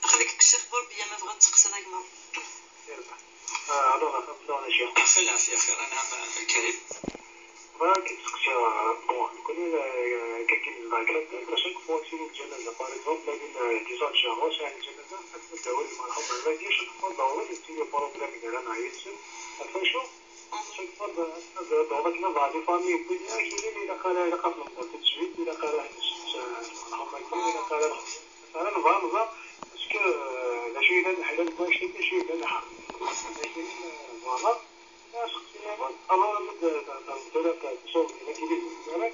Axi deg ccix Burbiya, ma tebɣiḍ ad testeqsiḍ a gma. Yerbeḥ. Ah, alo, axir, alo, a Ccix. Axi lɛafya, axir, anɛam, a Karim. Bɣiɣ ad k-id-sseqsiɣ, bon, nekkni, euh, akka akken nezdeɣ kan, à chaque fois ad tili lǧanaza, par exemple, ma din, euh, dix-huit Cahṛan, sɛan lǧanaza, ad tmuddawen lmerḥum, ma d-awi, chaque fois d-awḍen, yettili problème gar-aneɣ yid-sen. Ɣef wacu? Chaque fois d-, d-, d-awḍen akken ad ḍeɛfen les familles, wwin-ak, ilaq ara, ilaq ad t-nẓer tout de suite, ilaq ara ad nečč, euh, lmerḥum-agi, ilaq ara, ara nebɣa ad nẓer, est-ce que, euh, d acu yellan ḥlal n wannect-agi, d acu yellan ḥram. Voilà. Aseqsi-nniḍen, alors, amek d, d, d, d, d, d, تصوم هناك إلى الزيارة،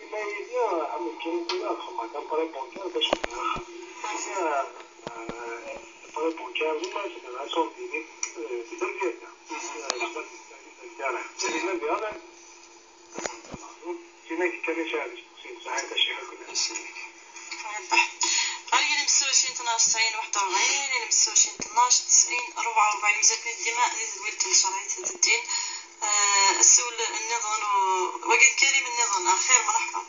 إلا يدي عمل كريم إلى الخمار، كان طريق بونكير باش نروح. إلا، آه، طريق بونكير، إلا تبع صوم ديني، آه، بدل ديالنا. آه، جبت الزيارة. إلا الزيارة، هناك كان يشاهد. Merci. Merci. Rebḥ. Ɣer yilem setta u ɛecrin tnac tesɛin waḥed u rebɛin, yilem setta u ɛecrin tnac tesɛin rebɛa u rebɛin, mazal-ken dima di tedwilt n Ccṛeɛ Ɛiset Ɛeddin. Eh, ssiwel nniḍen u-, wagi d Karim nniḍen. Axir, mṛeḥba.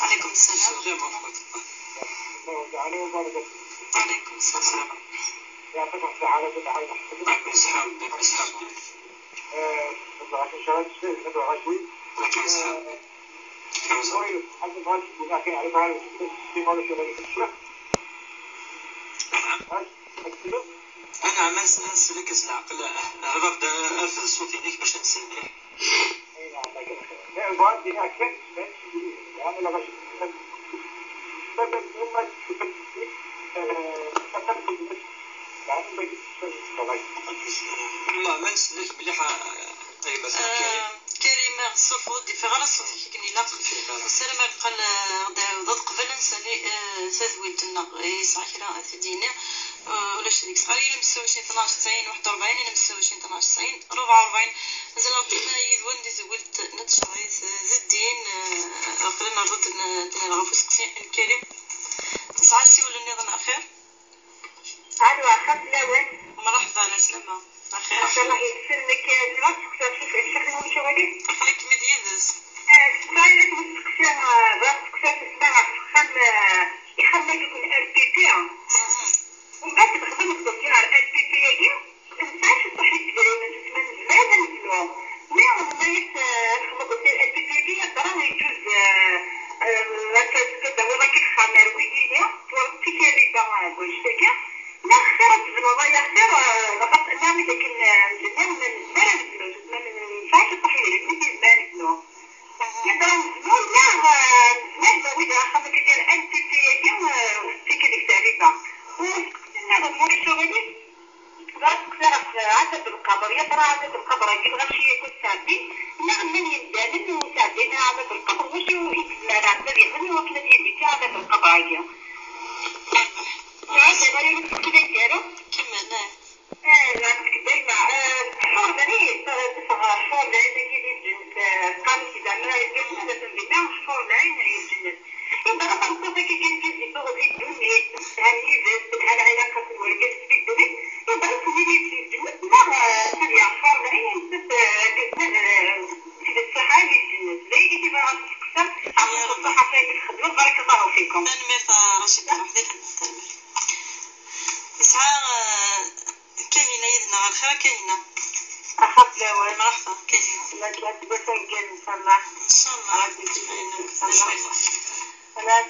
Ɛleykum ssalam. Ssalam wa rahmatullah. Allahu taɛala wa barakatuh. Ɛleykum ssalam. Yɛṭik ṣṣeḥḥa ɛla kulli ḥal. Ɛleykum ssalam. Ɛleykum ssalam. Eh, نعم. أنا ما نس-، نسلك العقل، هضر د-، أرفد الصوت يديك باش نسمع. Llah, ma nsellek mliḥ, a, a gma-s Karim. Ah, Karim, surfeḍ-d, ifiɣ ara ṣṣut-ik akken ilaq. Ifiɣ ara. Nessaram ad yeqqel, ah, d, d aḍeqbel ad nsali, ah, tadwilt-nneɣ. Yesɛa kra ad t-id-yini? Ah, ulac deg-s. Ɣer yilem setta u ɛecrin tnac tesɛin waḥed u rebɛin, yilem setta u ɛecrin tnac tesɛin rebɛa u rebɛin. Mazal-aɣ dima yid-wen di tewwilt n tcerɛit, ah, d ddin. Ah, aql-aneɣ ɣer-, n-, n-, ɣef useqsi n Karim. Nesɛa asiwel nniḍen axir? Alo, axir fell-awen. Mreḥba, ɛla slama. Axir. Ncallah yid-sen, nekk, eh, bɣiɣ ad steqsiɣ, cuf, cuf, ncallah yid-s. Eh, sɛiɣ yiwet n tseqsi, eh, bɣiɣ ad steqsiɣ, tesma, ɣef uxxam, eh, ixxamen-agi n L P P. Mhm. Mbeɛd txedmeḍ dossier ɣer L P P-agi, nesɛa ciṭuḥ n yidrimen, tusma nezmer ad nebnu. Mi ɣelḍeɣ, eh, ad nexdem dossier L P P-agi, yeḍra yeǧǧuz, eh, eh, akka, akka, tawiḍ akka axxam ar wigi-nni, twalaḍ d tikerriba, eh, n wannect-agi. Neɣ xir ad tebnuḍ aya xir, eh, lɣaṭ, neɣ mi d akken, eh, nzemmer, ma nezmer ad nebnu, ma nesɛa ciṭuḥ idrimen i nezmer ad nebnu. Yeḍra neznu, neɣ, eh, nezmer nawi-d axxam akka gar N P P-agi, eh, ur tettak deg-s rriba. U asteqsi nniḍen ma ulac aɣilif, bɣiɣ ad steqsiɣ ɣef ɛadab lqaber. Yeḍra ɛadab lqaber-agi lɣaci yakk sɛeddin, neɣ llan yemdanen ur sɛeddin ara ɛadab lqaber, wacu i yezmer ɛebd ad yexdem i wakken ad yeviti ɛadab lqaber-agi? Nɛedda ɣer yiwet n tseqsi aneggaru. Kemmel, ah. Eh, neɛm, dayma, eh, ḥur lɛin, eh, teffeɣ ḥur lɛin-agi di lǧennet, eh, qqaren-t zeɛma, yettusen dinna ḥur lɛin di lǧennet. Yeḍra tameṭṭut akka kan, kan di tuɣ di ddunit, tesɛa yid-s, telha lɛilaqat n wergaz-is di ddunit, yeḍra-tt yid-s di lǧennet, neɣ, eh, tebya ḥur lɛin, nettat, eh, eh, tidet ṣṣaḥa di lǧennet. D ayagi i bɣiɣ ad steqsiɣ, ɛṭi-t ṣṣaḥa f wayen i txedmeḍ, barakallahu fikum. Tanemmirt, a Racida, Ṛebbi iḥemmel, tanemmirt. Nesɛa, eh, Kahina yid-neɣ, ɣer lxir a Kahina. Axaf lawan. Mreḥba, Kahina. Lak aseggas aneggal, ncallah. Ncallah. Ṛebbi yesɛid, ncallah. Lak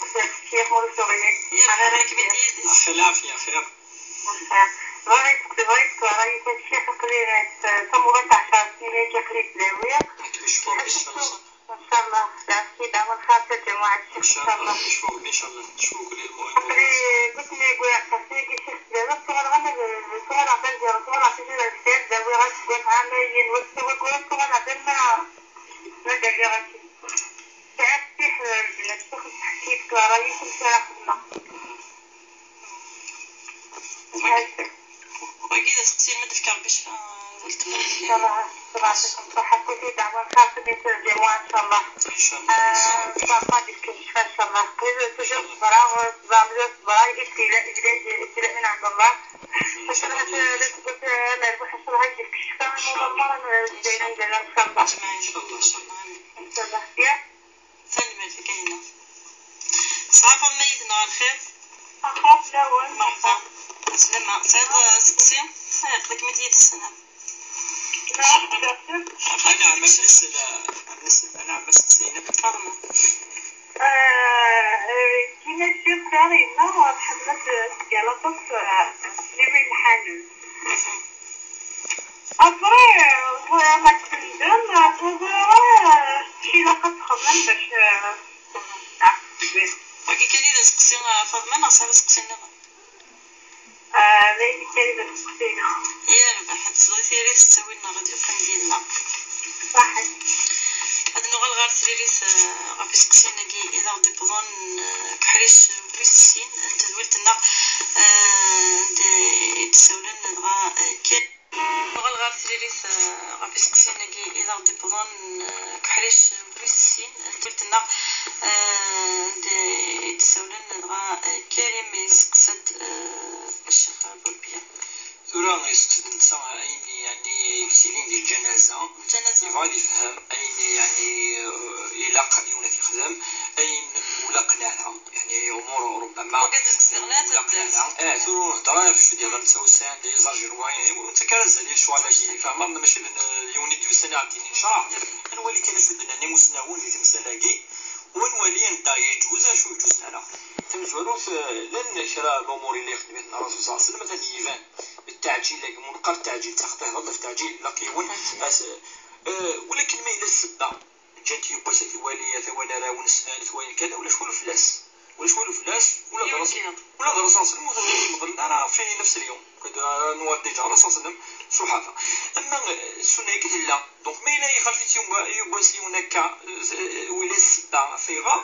aseggas, ccix, ur tuɣ-iyi. Yerḥem-ik, bint yid-s. Axir lɛafya, xir. Axir. Bɣiɣ ad k-, bɣiɣ ad k-, ṛṛay-ik a ccix, aql-i, eh, tamuḍant ɛecṛ snin agi aql-i ttdawiɣ. Ad kem-yecfu Ṛebbi, ncallah. Ncallah, lɛafya, dɛwa lxir, taǧamuɛt, ncallah. Ncallah, ncallah. Aql-i, aql-i, ccix, ttdawiɣ, ttɣalaɣ ama d, ttɣalaɣ d aziṛ, ttɣalaɣ d aziṛ, ttdawiɣ aseggas, ɛamayen, wass, wass, ttɣalaɣ d ama, ma d-rriɣ akken. Sɛiɣ ttix, eh, lǧennet, ttix, teḥkit, ttɣalaɣ, yiwet n ttara xedmeɣ. Wagi d aseqsi, ma d-tefka Ṛebbi ccfa, weltma. Ncallah, ṛebbi iɛṭikum ṣṣeḥḥa, kulli dɛwa lxir, kulli ttɛezzim, ncallah. Ncallah. Ah, ṛebbi ad yefk ccfa, ncallah. Toujours ṣṣber, ṣṣber, ṣṣber, ibtila, ibtila, ibtila min ɛend Allah. Ncallah, ncallah, ncallah, ad yefk ccfa, ncallah. Ncallah, ncallah, ncallah. Ncallah. Tanemmirt a Kahina. Tesɛa Faḍma yid-neɣ ɣer lxir? Axaf lawan. Mreḥba. Ɛeslama. Tesɛiḍ, eh, aseqsi? Eh, aql-ikem-id yid-s, sslam. Anɛam, ad nesel, ad nesel, anɛam, aseqsi-inem. Faḍma. Eh, eh, kima tgiḍ, yemma, tḥemmel ad tga aṭas, eh, tliwin n lḥanen. Mhm. Après, euh, ma tendem, euh, teẓriḍ, euh, acu ilaq ad txedmem bac, euh, txedmem. Wagi kan i d aseqsi, a Faḍma, neɣ tesɛiḍ aseqsi nniḍen? Ah, d ayen kan i d aseqsi-inu. Yerbeḥ, ad tesleḍ i tiririt s ttawil n ṛṛadyu Qanbilla. Ṣaḥit. Ad nuɣal ɣer tririt, eh, ɣef iseqsiyen-agi i d aɣ-d-iwwḍen, eh, deg uḥric wis sin n tedwilt-nneɣ, eh, d-, i d-ssawlen dɣa, eh, Nuɣal ɣer tririt, eh, ɣef iseqsiyen-agi i d aɣ-d-iwwḍen, eh, deg uḥric wis sin n tedwilt-nneɣ, eh, d-, i d-ssawlen dɣa, eh, Karim yesteqsa-d, eh, Ccix Burbiya. Tura yesteqsa-d netta ayen, yeɛni, yettilin di lǧanaza. Lǧanaza. Yebɣa ad yefhem ayen, yeɛni, eh, ilaq yiwen ad t-yexdem, ayen ur laqen ara. Yeɛni, umur rubbama. Wagi d iseqsiyen ur laqen ara. Eh, tura ur nhedder ara ɣef ccu diɣen netta usan, d les Algérois, ur nettak ara azal i lecɣal-agi, tfehmeḍ, mačči d n-, d yiwen i d-yusan ad d-yini ncreḥ. Ad nwali kan acu d-nnan imusnawen di temsal-agi, u ad nwali anda yeǧuz, acu ur yeǧuzen ara. Tamezwarut, eh, llan kra n lumuṛ i la yexdem-iten Ṛṛasul ṣalla Llahu ɛalayhi wa sallam, atan iban. Ttaɛǧil, agi mu neqqar ttaɛǧil, ttaxṭiṭ, ɣef ttaɛǧil, ilaq yiwen, as-, eh, walakin ma yella ssebba, ǧǧan-t yiwwas ad t-iwali, ad t-iwali arraw-nsen, ad t-walin kada, ulac walu fell-as. Ulac walu fell-as, ula d Yiwen rasul, kra. Ula d rasul sallam ur t-mḍlen ara fi nefs al-yawm. Ked, ah, nwa déjà rasul sallam, ṣuḥaba. Ama, eh, ssunna-agi tella. Donc, ma yella ixalef-itt yiwen, yiwen wass yiwen akka, eh, wila ssebba f ayɣer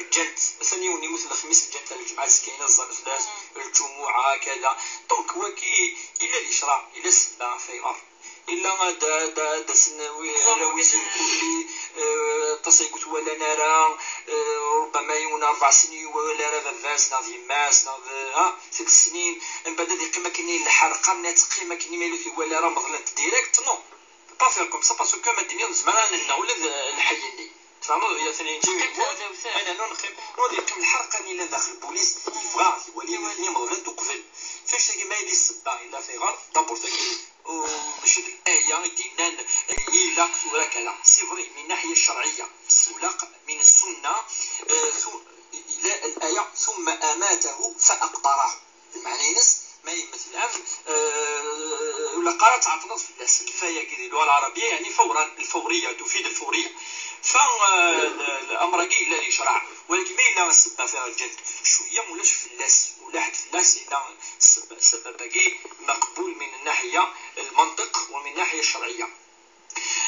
ǧǧan-t. Atan yiwen yemmut lexmis, ǧǧan-t ar lǧemɛa, azekka-nni ẓẓan fell-as, lǧumuɛa, kada. Donc, wagi, yella licraɛ, yella ssebba f ayɣer. Illa ad, ad, ad asen wi-, arraw-is mkul, eh, aṭas ay ur t-walan ara, eh, rubbama yiwen rebɛa snin ur iwala ara baba-s neɣ d yemma-s neɣ d, ha, sett snin, mbeɛd ad yeqqim akken i lḥerqa, ad teqqim akken i ma ur t-iwala ara, meḍlen-t direct, non. Pas faire comme ça, parce que ma d-tiniḍ nezmer ad nenna ula d lḥay-nni. Tfehmeḍ? Atan yeǧǧa yiwen, ana non, neqqim, non, ad yeqqim lḥerqa-nni yellan daxel, lbulis yebɣa ad t-iwali, nitni meḍlen-t uqbel. Ffeɣ-d seg-i, ma yella ssebba, yella f ayɣer, d'abord tagi. وماشي الآية دينان إلا كذا. C'est vrai من الناحية الشرعية، سولاق من السنة، آه، ثو-، إلى الآية: "ثم أماته فأقبره". المعنى ينس ما يمثل عام، آه، ولا قرأت عطلت في الناس الكفاية كذا اللغة العربية، يعني فورا، الفورية تفيد الفورية. فالأمر كي إلا يشرع، ولكن ما إلا السبة فيها الجد شوية ولاش في الناس، ولا حد في الناس إلا السبة، السبة باقي مقبول من الناحية المنطق ومن الناحية الشرعية.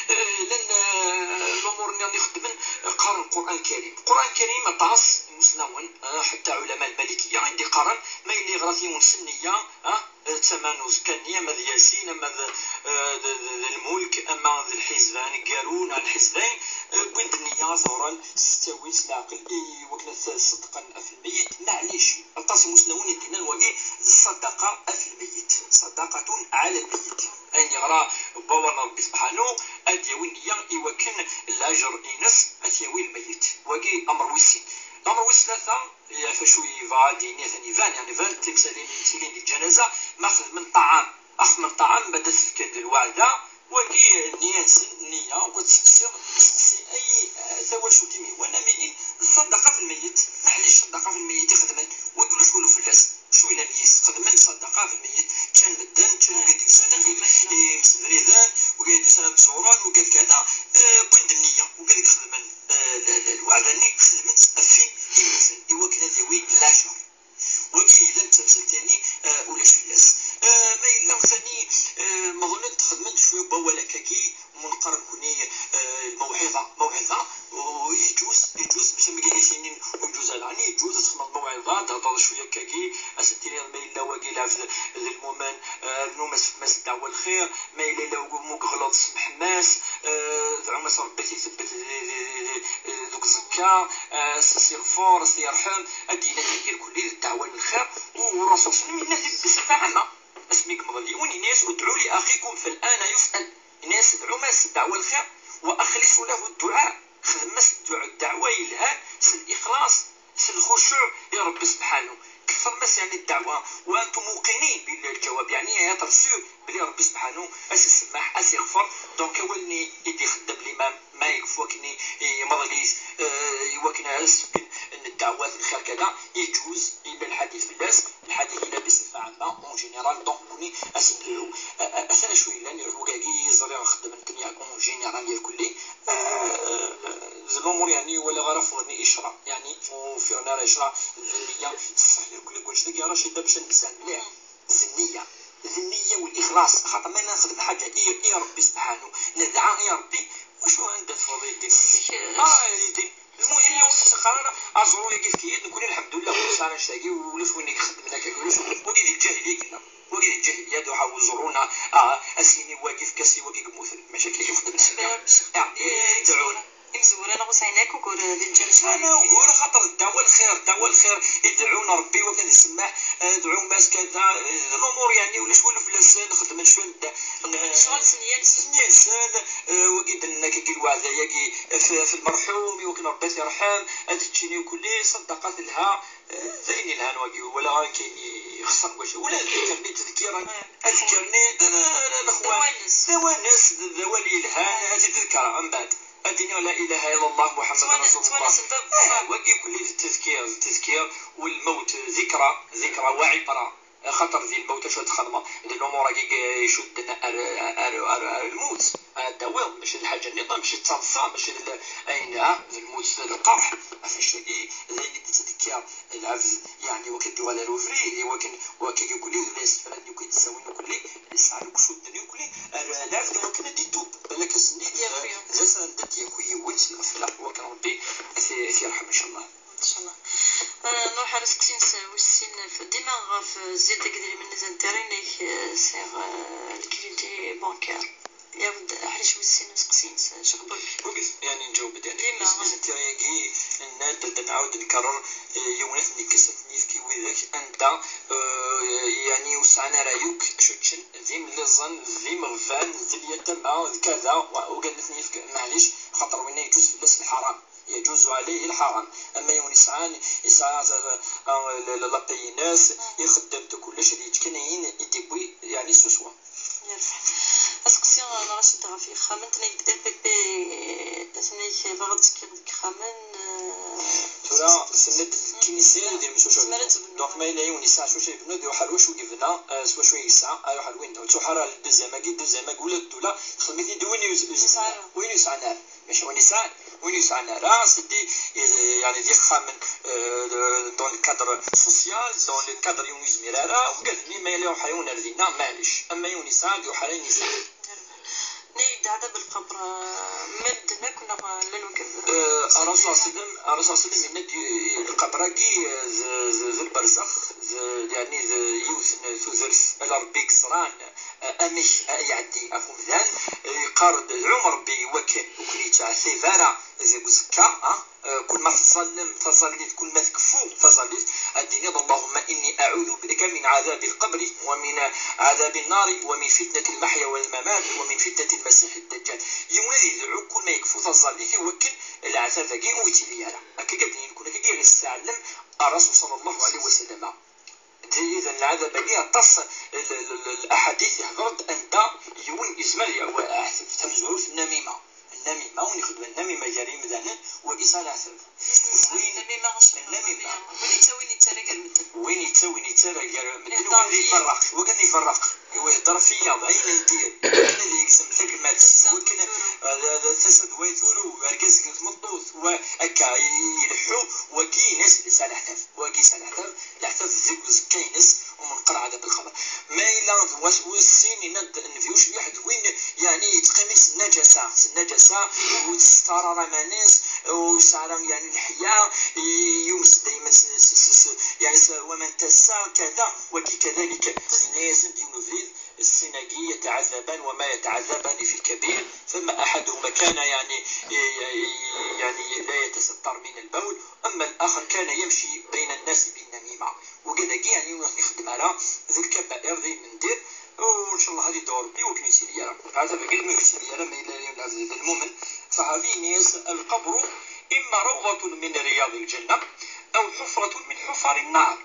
آه، لأن، آه، الأمور اللي راني خدمن، آه، قارن القرآن الكريم. القرآن الكريم أطاس مسنون، آه، حتى علماء المالكية عندي قارن ما يلي غراتي ونسنية، آه، آه، ثمانوز كان يا ماذ ياسين، أما ذ-، آه، ذ-، ذ-، ذ-، الملك، أما ذ الحزبان، قارون، الحزبين، آه، بوين النية ظهرا ستاوي العقل، إي، وكنا صدقا في الميت، معليش. أطاس مسنون يدينا نواقي الصدقة في الميت، صدقة على الميت. أين يغرى بوان ربي سبحانه، أد يوي النية إيوكن الأجر إنس أد يوي الميت. واقي أمر ويسين. الأمر ويس ثلاثة، يا فشو يفا دينيا ثاني فان، يعني فان تمثالين، تمثالين دي الجنازة، ماخذ من طعام، أخذ من طعام بدأت في كند الوعدة، واقي النية نسن، النية، وكنت تسقسي، تسقسي أي، آه، ثواشو كيمي، وأنا ميلين الصدقة في الميت، معليش الصدقة في الميت يخدمن، ويقولوا شكون فلاس. شو إلا ميس خدمن صدقة في الميت، كان مدن، كان وقاد يسان، وقاد، إيه، مسبريدان، وقاد يسان تزوران، وقاد كذا، آه، بند النية، وقاد خدمن، آه، ال-، ال-، الوعدة اللي خدمت أفي إنسان، إوا كان هذا وي لاجور. وكي إلا نتمثل تاني، آه، ولا شو الناس. آه، ما إلا ثاني، آه، مظنة خدمت شوية بولا كاكي، منقر كوني، آه، الموعظة، موعظة، ويجوز، يجوز باش ما كاينش سنين ويجوز على، يعني يجوز تخمم الموعظة، تهضر شوية كاكي، أسنتيني ما إلا واقي لا في ذا المؤمن، آه، نوم ما سد دعوة الخير، ما إلا إلا وقو موك غلط سمح ماس، آه، دعو ما ربي يثبت ذي، ذي، ذي، ذي، ذوك الزكا، آه، سي يغفر، سي يرحم، أدينا دير كل الدعوة للخير، والرسول صلى الله عليه وسلم ينادي بصفة عامة. اسميك مضلي، وين الناس: "ادعوا لأخيكم فالآن يسأل". الناس ادعوا ما سد دعوة الخير، وأخلصوا له الدعاء. خدم ما سد الدعاء، الدعوة يلهان، سي الإخلاص، سي الخشوع لربي سبحانه. كثر ما سي يعني الدعوة، وأنتم موقنين بالجواب، يعني يا ترسو بلي ربي سبحانه أسي السماح، أسي يغفر. دونك أولني يدي خدم الإمام ما يكفو كني يمضليس، آه، يوكنا السكن أن الدعوات الخير كذا يجوز إلا الحديث بالناس، الحديث إلا بصفة عامة، اون جينيرال، دونك كوني أسمعوا. آه، آه، أثناء شوية لان يروحوا كاكي يزري خدم الدنيا اون جينيرال يا كلي. آه، آه، زي الأمور يعني ولا غرف وني إشرا، يعني وفي غنار إشرا الذنية الصحيح. كل يقول شتاقي راه شي دابش نسان مليح. الذنية، الذنية والإخلاص. خاطر ما نخدم حاجة إي، إي ربي سبحانه، ندعى إي ربي، وشو عندك فضيل الدين؟ آه، يا دين. المهم يوم سخر أنا أزرو يا كيف كيد، نكون الحمد لله، كل سنة نشتاقي، ولا شو وين يخدم لك، ولا شو، ودي الجاهلية كنا. وقيل الجاهلية دوحة وزورونا، آه، أسيني واقف كاسي واقف موثل. مشاكل يخدم السنة. آه، إيه، يدعونا. إمزونا نغوص عيناك وقول للجنة. أنا وقول خاطر الدعوة الخير، الدعوة الخير. يدعونا ربي وكذا يسمح، آه، يدعو ماس كذا، آه، الأمور يعني ولا شوي في الإنسان نخدم شوي نبدا. شغل سنيان سنيان سنيان، آه، وقيد إنك كي الوعدة يجي في، في المرحوم، يوكل ربي يرحم، هذا تشيني وكل صدقات لها. زين الهان واقي ولا غير كاين يخسر واش ولا ذكرني تذكيرا. اذكرني د-، د-، د-، الاخوان. دوانس. دوانس، د-، دوالي الهان، هذه تذكرها من بعد. الدنيا لا اله الا الله محمد رسول الله. دوانس الباب. آه، واقي كل التذكير، التذكير والموت ذكرى، ذكرى وعبره. Axaṭer di lmut acu ad txedmeḍ? D lumuṛ-agi i icudden ar, ar, ar, ar lmut. Ad d-tawiḍ, mačči d lḥaǧa nniḍen, mačči d taḍsa, mačči d l-, ayen, ha, d lmut, d lqerḥ. Ɣef acu-agi, d ayen i d-yettdekkir lɛebd, yeɛni, wakken ad d-yuɣal ar ubrid, i wakken, wakken akk-nni d la yessefran akk i d-ttawin akk-nni, yesɛan akk cudden akk-nni, ar lɛebd i wakken ad d-itub. Balak ass-nni, d ass anda d-yakwi yiwen s lɣefla, wakken Ṛebbi ad t-, ad t-yerḥem, incallah. Incallah. Ah, nruḥ ar useqsi-ines wis sin, dima ɣef zzid deg idrimen n les intérêts-inek, eh, sɛiɣ, eh, le crédit bancaire. Yawd, aḥric wis sin useqsi-ines, acu axbaṛ-ik? Wigez, yeɛni nǧaweb-d, yeɛni dima. Les intérêts-agi, nnan-d, ad nɛawed nkerrer, eh, yiwen ad ten-yekkes, ad ten-yefk i widak anda, eh, yeɛni ur sɛan ara yakk acu ččen, d imliẓen, d imeɣban, d lyatama, d kada, wa-, ugaden ad ten-yefk, maɛlic, xaṭer winna yeǧǧuz fell-as lḥaṛam. يجوز عليه الحرام. Ama yiwen yesɛan, yesɛa, uh, uh, la, la, la paye-ines, ixeddem-d kullec, ad yečč kan ayen i d-yewwi, yeɛni s uswa. Yerbeḥ. Aseqsi n Racid ɣef yexxamen, tenna-k-d L P P, tenna-k baɣ ad tekkiḍ deg yexxamen, uh, tura, tenna-d nekkini sɛiɣ idrimen s wacu ad bnuɣ. Donc, ma yella yiwen yesɛa s wacu ad yebnu, ad iruḥ ar wacu i yebna, uh, s wacu i yesɛa, ad iruḥ ar winna. Ur ttruḥ ara ar deuxième-agi, deuxième-agi, ula d ddula, texdem-it-id i win yus-, yus-, win yesɛan ara. Mačči win yesɛan, win yesɛan ara, sidi, eh, yeɛni d ixxamen, eh, dans le cadre social, dans le cadre yiwen ur yezmir ara, ugaden-nni ma yella iruḥ yiwen ar dinna, maɛlic. Ama yiwen yesɛa, ad iruḥ ar ayen yesɛa. Nna-yi-d ɛdab lqebr, eh, ma medden akk neɣ llan wigad? Eh, Ṛṛasul ṣalla Llahu ɛalayhi wa sallam, Ṛṛasul ṣalla Llahu ɛalayhi wa sallam yenna-d, eh, lqebr-agi, eh, d, d, d lberzex, d, yeɛni d yiwet n tudert, ala Ṛebbi i yeẓran, eh, amek, eh, iɛeddi ɣef umdan, eh, yeqqar-d, dɛum Ṛebbi i wakken ur ken-yettɛettib ara deg uẓekka, ah, eh, kul ma teẓẓallem taẓallit, kul ma tkeffu taẓallit, ad d-tiniḍ: اللهم إني أعوذ بك من عذاب القبر ومن عذاب النار ومن فتنة المحيا والممات ومن فتنة المسيح الدجال. Yiwen ad yedɛu kul ma yekfu taẓallit i wakken leɛtab-agi ur yettili ara. Akka i d-nini nekni, akka i ɣ-yesseɛlem Ṛṛasul ṣalla Llahu ɛalayhi wa sallam. D-, idan lɛadab-agi aṭas l-, l-, l-, l-, laḥadit ihder-d anda yiwen yezmer ya-, wa-, aɛtab. Tamezwarut, nnamima. Nnamima, win ixeddmen nnamima gar yimdanen, wagi yesɛa leɛtab. Win, nnamima, nnamima. Win yettawin yettarra gar medden. Win yettawin yettarra gar medden, win iferraq. Wagi ad iferraq. Iwa ihder ɣef wiyaḍ, ayen n dir, ayen ad yegzem tagmat, wakken, eh, d, d, tasa d way turew, argaz d tmeṭṭut, wa akka, i, ileḥḥu, wagi ines yesɛa leɛtab, wagi yesɛa leɛtab, leɛtab deg uẓekka-ines, umenqer ɛdab lxabar. Ma yella d wass wis sin, yenna-d Nnbi ucbiḥ d win, yeɛni, yettqimi s nnajasa, s nnajasa, ur yessettar ara aman-is, ur yesɛi ara, yeɛni, leḥya, i, yumes dayma s, s, s, s, yeɛni, s waman n tasa, kada, wagi kadalik, tenna-yasen-d yiwen ubrid, السناقي يتعذبان وما يتعذبان في الكبير، فما أحدهما كان يعني، يعني لا يتستر من البول، أما الآخر كان يمشي بين الناس بالنميمة. وكذا يعني يخدم على ذي الكبائر ذي من دير، وإن شاء الله هذه دور بي وكن يسير يرى. هذا بقيت ما يسير يرى ما إلا المؤمن. فهذه نيس القبر إما روضة من رياض الجنة أو حفرة من حفر النار.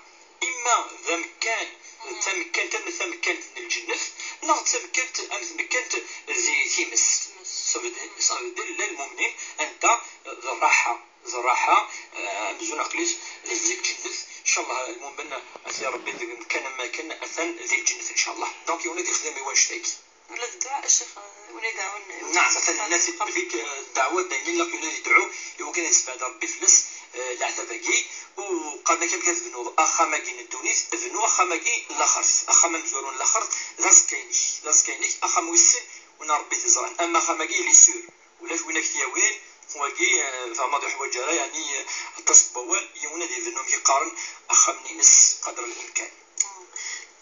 Imma d amekkan, d tamekkant am tamekkant n lǧennet, neɣ d tamekkant am tmekkant di times. Ṣṣebd, ṣṣebd lal mumnin, anta d rraḥa, d rraḥa, eh, amzun aql-is di lǧennet. Incallah lmumen, ati Rebbi deg umekkan am wakken, atan di lǧennet, incallah. Donc, yiwen ad yexdem i wannect-agi. Ula d dduɛa, a Ccix, win ideɛɛun. Naɛam, atan nnan-t-id belli, eh, ddeɛwa d ayen ilaq yella ad yedɛu i wakken ad yessebɛed Rebbi fell-as, eh, leɛtab-agi. U qqaren-ak amek ad tebnuḍ axxam-agi n ddunit, bnu axxam-agi n laxert. Axxam amezwaru n laxert d aẓekka-inek, d aẓekka-inek, axxam wis sin, win Rebbi t-iẓran. Ama axxam-agi, il est sûr, ulac win ak-t-yawin, wagi, eh, fehmeḍ, ur yeḥwaǧ ara, yeɛni, eh, aṭas n wawal, yiwen ad yebnu, amek i qqaren, axxam-nni-ines qadr limkan.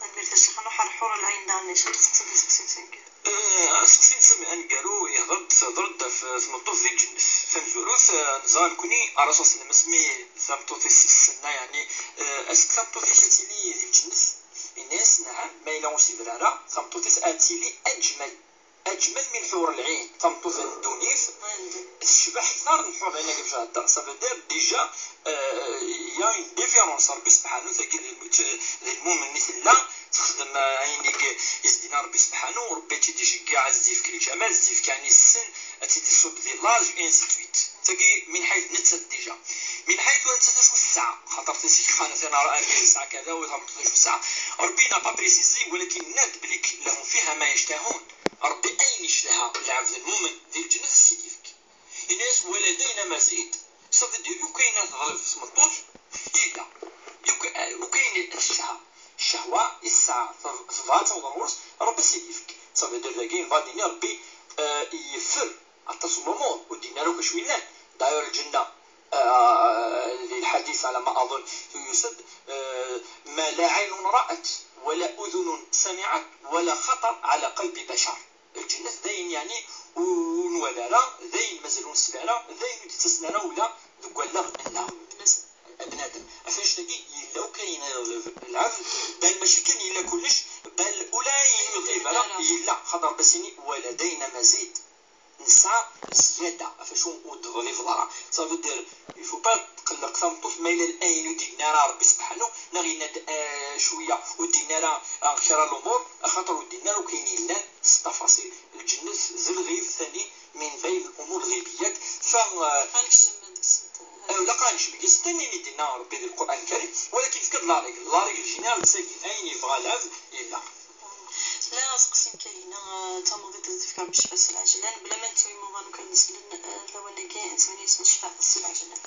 Tanemmirt a Ccix, ad nruḥ ar lḥur lɛin daɣen, acu teseqsiḍ iseqsiyen s aneggaru? Eh, aseqsi-nsen aneggaru yehder-d, tehder-d ɣef tmeṭṭut di lǧennet. Tamezwarut, eh, neẓra nekkni, Ṛṛasul ṣalla Llahu ɛalayhi wa sallam, asmi tameṭṭut-is tessenna, yeɛni, eh, est-ce que tameṭṭut-ik ad tili di lǧennet? Yenna-yas: نعم، ma yella ur s-yebra ara, tameṭṭut-is ad tili أجمل. أجمل من حور العين, tameṭṭut n ddunit tecbeḥ akteṛ n lḥur n ɛin. Akken heddeṛ, ça veut dire déjà, euh, il y a une différence. Ṛebbi subḥanu, tagi d, d lmumen i tella, texdem, euh, ayen i, i s-d-yenna Ṛebbi subḥanu, Ṛebbi ad tt-id-iceggeɛ, ad s-d-yefk lǧamal, ad s-d-yefk ɛni ssen, ad tt-id-iṣubb di l'âge, et ainsi de suite. Tagi min ḥayt nettat déjà. Min ḥayt nettat acu tesɛa, xaṭer tisik xanat, argaz yesɛa kada, u tameṭṭut acu tesɛa. Ṛebbi n'a pas précisé, walakin yenna-d belli لهم فيها ما يشتهون. Ṛebbi ayen yectah lɛebd lmumen di lǧennet ad s-t-id-yefk. Yenna-yas: ولدينا مزيد. Ça veut dire, yakk ayen ara teḍleb tmeṭṭut, yella. Yakk, eh, yakk ayen tectah. Ccehwa i tesɛa, teb-, tebɣa ad taweḍ ɣur-s, Ṛebbi ad s-t-id-yefk. Ça veut dire, dagi, yebɣa ad d-yini Ṛebbi, eh, yeffer aṭas n lumuṛ, ur d-yenni ara akk acu yellan. D'ailleurs, lǧenna, eh, di lḥadis, ɛla ma aḍunn, yusa-d, eh, ما لا عين رأت، ولا أذن سمعت، ولا خطر على قلب بشر. Lǧennet d ayen, yeɛni, ur, ur nwala ara, d ayen mazal ur nesli ara, d ayen ur d-yettasen ara ula deg wallaɣ-nneɣ. Bnadem. Ɣef annect-agi, yella akk ayen lɛebd, bal mačči kan yella kullec, bal ula ayen ur yeḍlib ara, yella, xaṭer Ṛebbi ad s-yini: ولدينا مزيد. Nesɛa zzyada, ɣef wacu ur d-teḍlibeḍ ara. Ça veut dire, il faut pas tqelleq tameṭṭut ma yella ayen ur d-yenni ara Ṛebbi subḥanu, neɣ yenna-d, eh, cwiya, ur d-yenni ara, ah, kra lumuṛ, axaṭer ur d-yenni ara akk ayen yellan s ttafaṣil. Lǧennet d lɣib, ثاني من بين الأمور الغيبيات. Fa, eh, Ad nekcem deg-sent. Eh, ilaq ad nekcem deg-sent, am ayen i d-yenna Ṛebbi di Lqur'an Lkarim, walakin yefka-d la règle, la règle générale d tagi, ayen yebɣa lɛebd, yella. La aseqsi n Kahina, eh, d tamuḍint ad tefk Ṛebbi ccfa s lɛejlan, bla ma nettu imuḍan kan neslen, eh, lawan-agi nettmenni-asen ccfa s lɛejlan.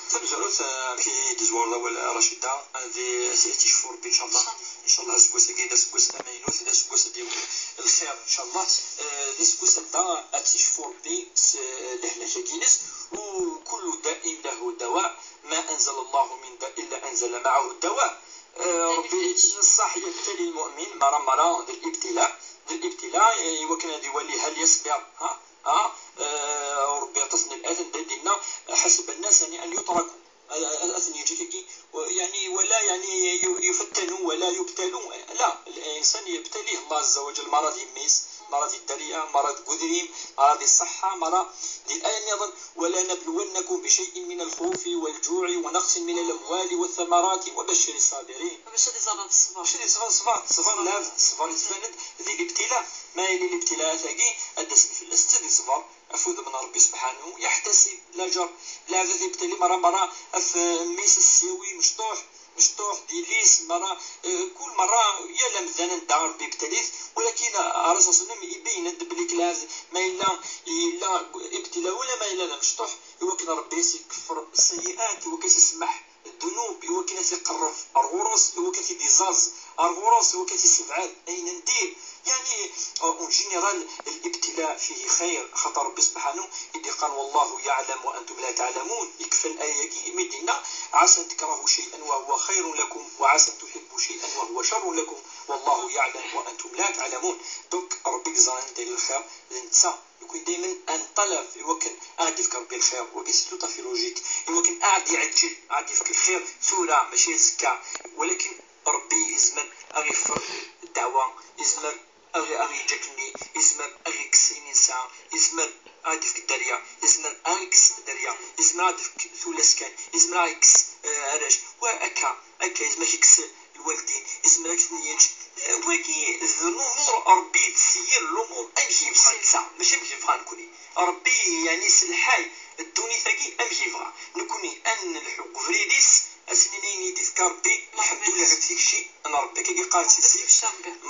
Tamezwarut, eh, amek i d-tezwareḍ awal, eh, Racida, eh, di, ad tt-icfu Ṛebbi, ncallah. Ncallah aseggas-agi d aseggas amaynut, d aseggas ad d-yawi lxir, ncallah. Eh, d aseggas anda ad tt-icfu Ṛebbi s, eh, lehlak-agi-ines. وكل داء له دواء، ما أنزل الله من داء إلا أنزل معه الدواء. Eh, Ṛebbi, ṣṣaḥ, yebtali lmu'min, mara, mara, d الابتلاء, d الابتلاء, eh, iwakken ad iwali هل يصبر, ha, ha, eh, Ṛebbi aṭas n lɛayat anda i d-yenna: حسب الناس, yeɛni, أن يتركوا. Ad, ad, ad ten-yeǧǧ akkagi, yeɛni, ولا, yeɛni, ي-, يفتنوا ولا يبتلوا. La, الإنسان يبتليه الله عز وجل, mara d yemma-s, mara di dderya, mara deg udrim, mara di ṣṣeḥḥa, mara di ayen nniḍen. ولنبلونكم بشيء من الخوف والجوع ونقص من الأموال والثمرات وبشر الصابرين. Bac ad iẓer ṣṣber. Bac ad iẓer ṣṣber, ṣṣber, la, ṣṣber yettban-d di الابتلاء. Ma yella الابتلاء-agi, ad d-asen fell-as, ad iṣber ɣef udem n Ṛebbi subḥanu, يحتسب الأجر. Lɛebd ad ibtali mara, mara ɣef mmi-s, ad s-yawi mecṭuḥ, mecṭuḥ, d yelli-s, mara, eh, kul mara, yal amdan anda Ṛebbi ibtali-t, walakin, eh, Ṛṛasul صلى الله عليه وسلم ibayyen-d belli lɛebd ma yella, yella ibtila wala ma yella d amecṭuḥ, iwakken Ṛebbi ad s-ikeffer sseyyi'at, iwakken ad s-isemmeḥ ddunub, iwakken ad t-iqerreb ar ɣur-s, iwakken ad t-id-iẓẓaẓ ar ɣur-s, iwakken ad t-issebɛed ayen n dir. Yeɛni, en général, الابتلاء فيه خير, xaṭer Ṛebbi subḥanu i d-iqqaren: والله يعلم وأنتم لا تعلمون. Ikfa aya-agi imi d-yenna: عسى أن تكرهوا شيئا وهو خير لكم، وعسى أن تحبوا شيئا وهو شر لكم، والله يعلم وأنتم لا تعلمون. Donc, Ṛebbi yeẓra anda yella lxir, d netta. Nekkni daymen ad nṭalab iwakken ad aɣ-d-yefk Ṛebbi lxir, wagi c'est tout à fait logique, iwakken ad aɣ-d-iɛeǧǧel, ad aɣ-d-yefk lxir tura, mačči azekka, walakin Ṛebbi yezmer ad aɣ-iɣfer ddeɛwa, yezmer ad aɣ-, ad aɣ-yeǧǧ akkenni, yezmer ad aɣ-ikkes ayen i nesɛa, yezmer ad aɣ-d-yefk dderya, yezmer ad aɣ-ikkes dderya, yezmer ad aɣ-d-yefk tullas kan, yezmer ad aɣ-ikkes, eh, arrac, wa akka, akka, yezmer ad aɣ-ikkes lwaldin, yezmer ad ten-yeǧǧ. Eh, wagi d lumuṛ, Ṛebbi yettseyir lumuṛ amek yebɣa netta, mačči amek yebɣa nekkni. Ṛebbi, yeɛni, yesselḥay ddunit-agi amek yebɣa. Nekkni ad nelḥu deg ubrid-is, ad s-nini ayen i d-yefka Ṛebbi, lḥemdullah ɣef tikci n Ṛebbi. Akka i qqaren si zik,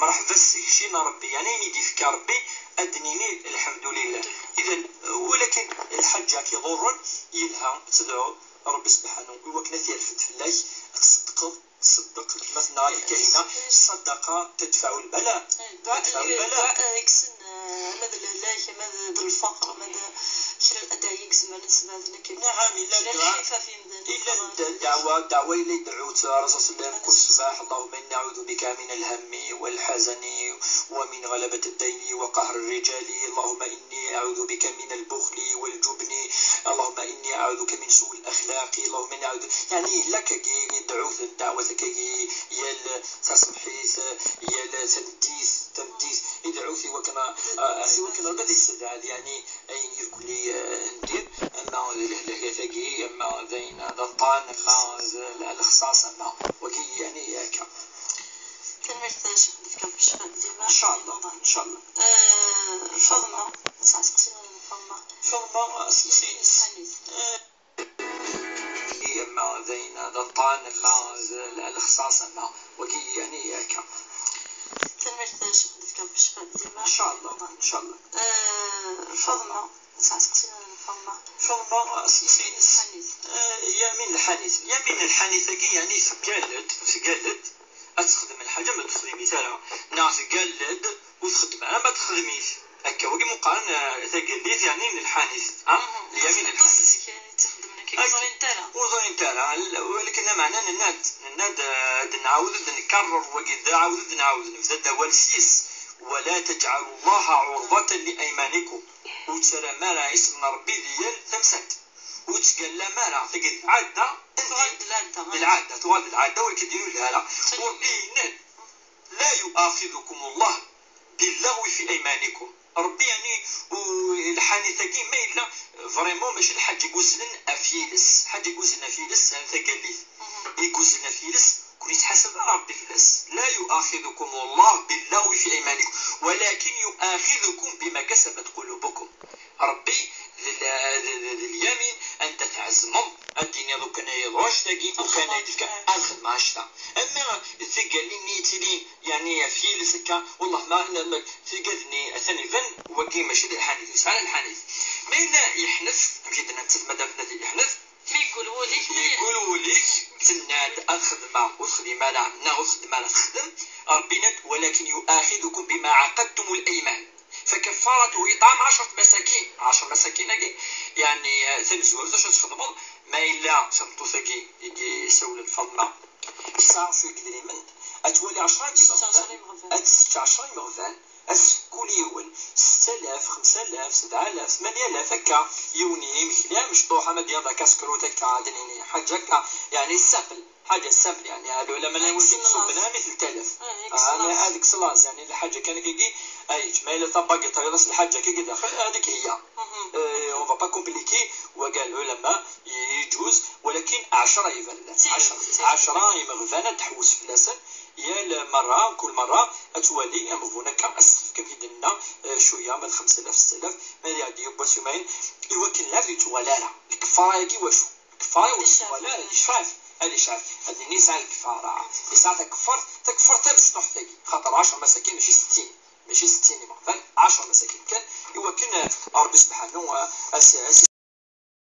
mreḥba s tikci n Ṛebbi, yeɛni ayen i d-yefka Ṛebbi, ad d-nini lḥemdulillah. Idan, walakin lḥaǧa i k-iḍurren, yelha ad tedɛuḍ Ṛebbi subḥanu iwakken ad t-yerfed fell-ak, ad tṣeddqeḍ. Ṣeddeq, ma tenna Kahina, ṣṣadaqa tedfeɛ lbala. Dduɛa, tedfeɛ lbala. Dduɛa, eh, yekksen, eh, ama d lehlak, ama d, d lfeqr, ama d kra n adaɛi i izemren ad sbeɛden akka. Naɛam, illa kra dduɛa, lḥifa f yimdanen. Illa ddeɛwa, ddeɛwa yella yedɛu-tt Ṛṛasul صلى الله عليه وسلم كل صباح: اللهم إني أعوذ بك من الهم والحزن ومن غلبة الدين وقهر الرجال، اللهم إني أعوذ بك من البخل والجبن، اللهم إني أعوذ بك من سوء الأخلاق، اللهم إني أعوذ، yeɛni, yella akkagi, yedɛu-t ddeɛwat akkagi, yal taṣebḥit, yal tameddit, tameddit, Idɛut i wakken, ah, i wakken Rebbi ad yessedɛed, yeɛni, ayen irkelli, ah, ndir, ama d lehlak-agi, ama d ayen d aṭṭan, ama d l-, lexṣaṣ, ama wagi, yeɛni, akka. Tanemmirt, Ccix, ad d-tefkeḍ ccfa dima. Ncallah, ncallah. Eh, Faḍma, tesɛa aseqsi n Faḍma? Faḍma, aseqsi-ines. Lḥanit. Eh, ama d ayen d aṭṭan, ama d l-, lexṣaṣ, ama wagi, yeɛni, akka. Tanemmirt, Ccix, ad d-tefkeḍ ccfa dima. Ncallah, ncallah. Eh, Faḍma, tesɛa aseqsi n Faḍma? Faḍma, aseqsi-ines. Lḥanit. Eh, Yamin Lḥanit. Yamin Lḥanit-agi, yeɛni, tgall-d, tgall-d ad texdem lḥaǧa ma ur texdim-it ara, neɣ tgall-d ur texdem ara ma texdem-it. Akka, wagi meqqaren, eh, tagellit, yeɛni n lḥanit. Ah, lyamin n lḥanit. Ur ẓrint ara. Ur ẓrint ara. L-, walakin lameɛna nenna-d, nenna-d, eh, ad nɛawed ad nkarrer wagi, d aɛawed ad nɛawed, nebda-d awal s yes. ولا تجعلوا الله عرضة لأيمانكم. Ur ttarram ara isem n Ṛebbi di yal tamsalt. Ur ttgallam ara, tagi d lɛadda. Tuɣal d lɛadda. D lɛadda, tuɣal d lɛadda, ur k-id-yuli ara. Ur d-yenna-d. لا يؤاخذكم الله باللغو في أيمانكم. Ṛebbi, yeɛni, u-, lḥanit-agi ma yella vraiment mačči d lḥaǧa i yuzlen ɣef yiles, lḥaǧa i yuzlen ɣef yiles, yeɛni tagallit, i yuzlen ɣef yiles, ur ken-yettḥasab ara Ṛebbi fell-as. لا يؤاخذكم الله باللغو في أيمانكم ولكن يؤاخذكم بما كسبت قلوبكم. Ṛebbi d l-, d, d, d lyamin anda tɛezmeḍ ad d-tiniḍ ukan ay ɣuc tagi, ukan ay d-fka, ad xedmeɣ annect-a. Ama tigallin-nni yettilin, yeɛni, ɣef yiles akka, wellah ma, ma, ma tigad-nni atan iban, wagi mačči d lḥanit, ur yesɛi ara lḥanit. Ma yella yeḥnef, amek i d-nnan, tadmamt n at yeḥnef, mi yeggul wul-ik, mi yeggul wul-ik, tenna-d ad xedmeɣ, ur texdim ara, neɣ ur texdem ara, texdem. Ṛebbi yenna-d, ولكن يؤاخذكم بما عقدتم الأيمان. فكفارته إطعام عشرة مساكين. عشر مساكين-agi, yeɛni, eh, tamezwarut, acu ad txedmeḍ? Ma yella tameṭṭut-agi i yessawlen Faḍma, tesɛa cwiṭ n yedrimen, ad twali ɛecṛa imeɣban, ad tessečč ɛecṛa imeɣban, ad tessečč kul yiwen, setta alaf, xemsa alaf, sebɛa alaf, tmanya alaf, akka, yiwen n yimekli amecṭuḥ, ama d-yenna d akaskṛut akka, ad nini, ḥaǧa akka, yeɛni, simple. حاجة simple، يعني، هذو لما نقول لك صوب بنامي ثلاثة آلاف. آه، هذيك صلاص، يعني، الحاجة كان كيكي، أي، ما إلا طبق طريقة الحاجة كيكي داخل، هذيك هي. إيه، on va pas compliquer، وقال العلماء يجوز، ولكن عشرة يبان. عشرة، عشرة يمغفانا تحوس في اللسن، يا المرة، كل مرة، أتوالي، يمغفونا كا أسف، كيف يدنا، آه، شوية، من خمسة آلاف، ستة آلاف، ما يعدي يبقى سيمين، يوكل لا يتوالى. الكفارة يجي وشو؟ الكفارة والإشعاف. ولا الإشعاف. الإشعاف. هذه نسعى الكفارة. نسعى تكفر، تكفر تمشطح تجي. خاطر عشر مساكين ماشي ستين. ماشي ستين، ما فهم. عشر مساكين كان. إوا كان ربي سبحانه و-، أس-، أس-،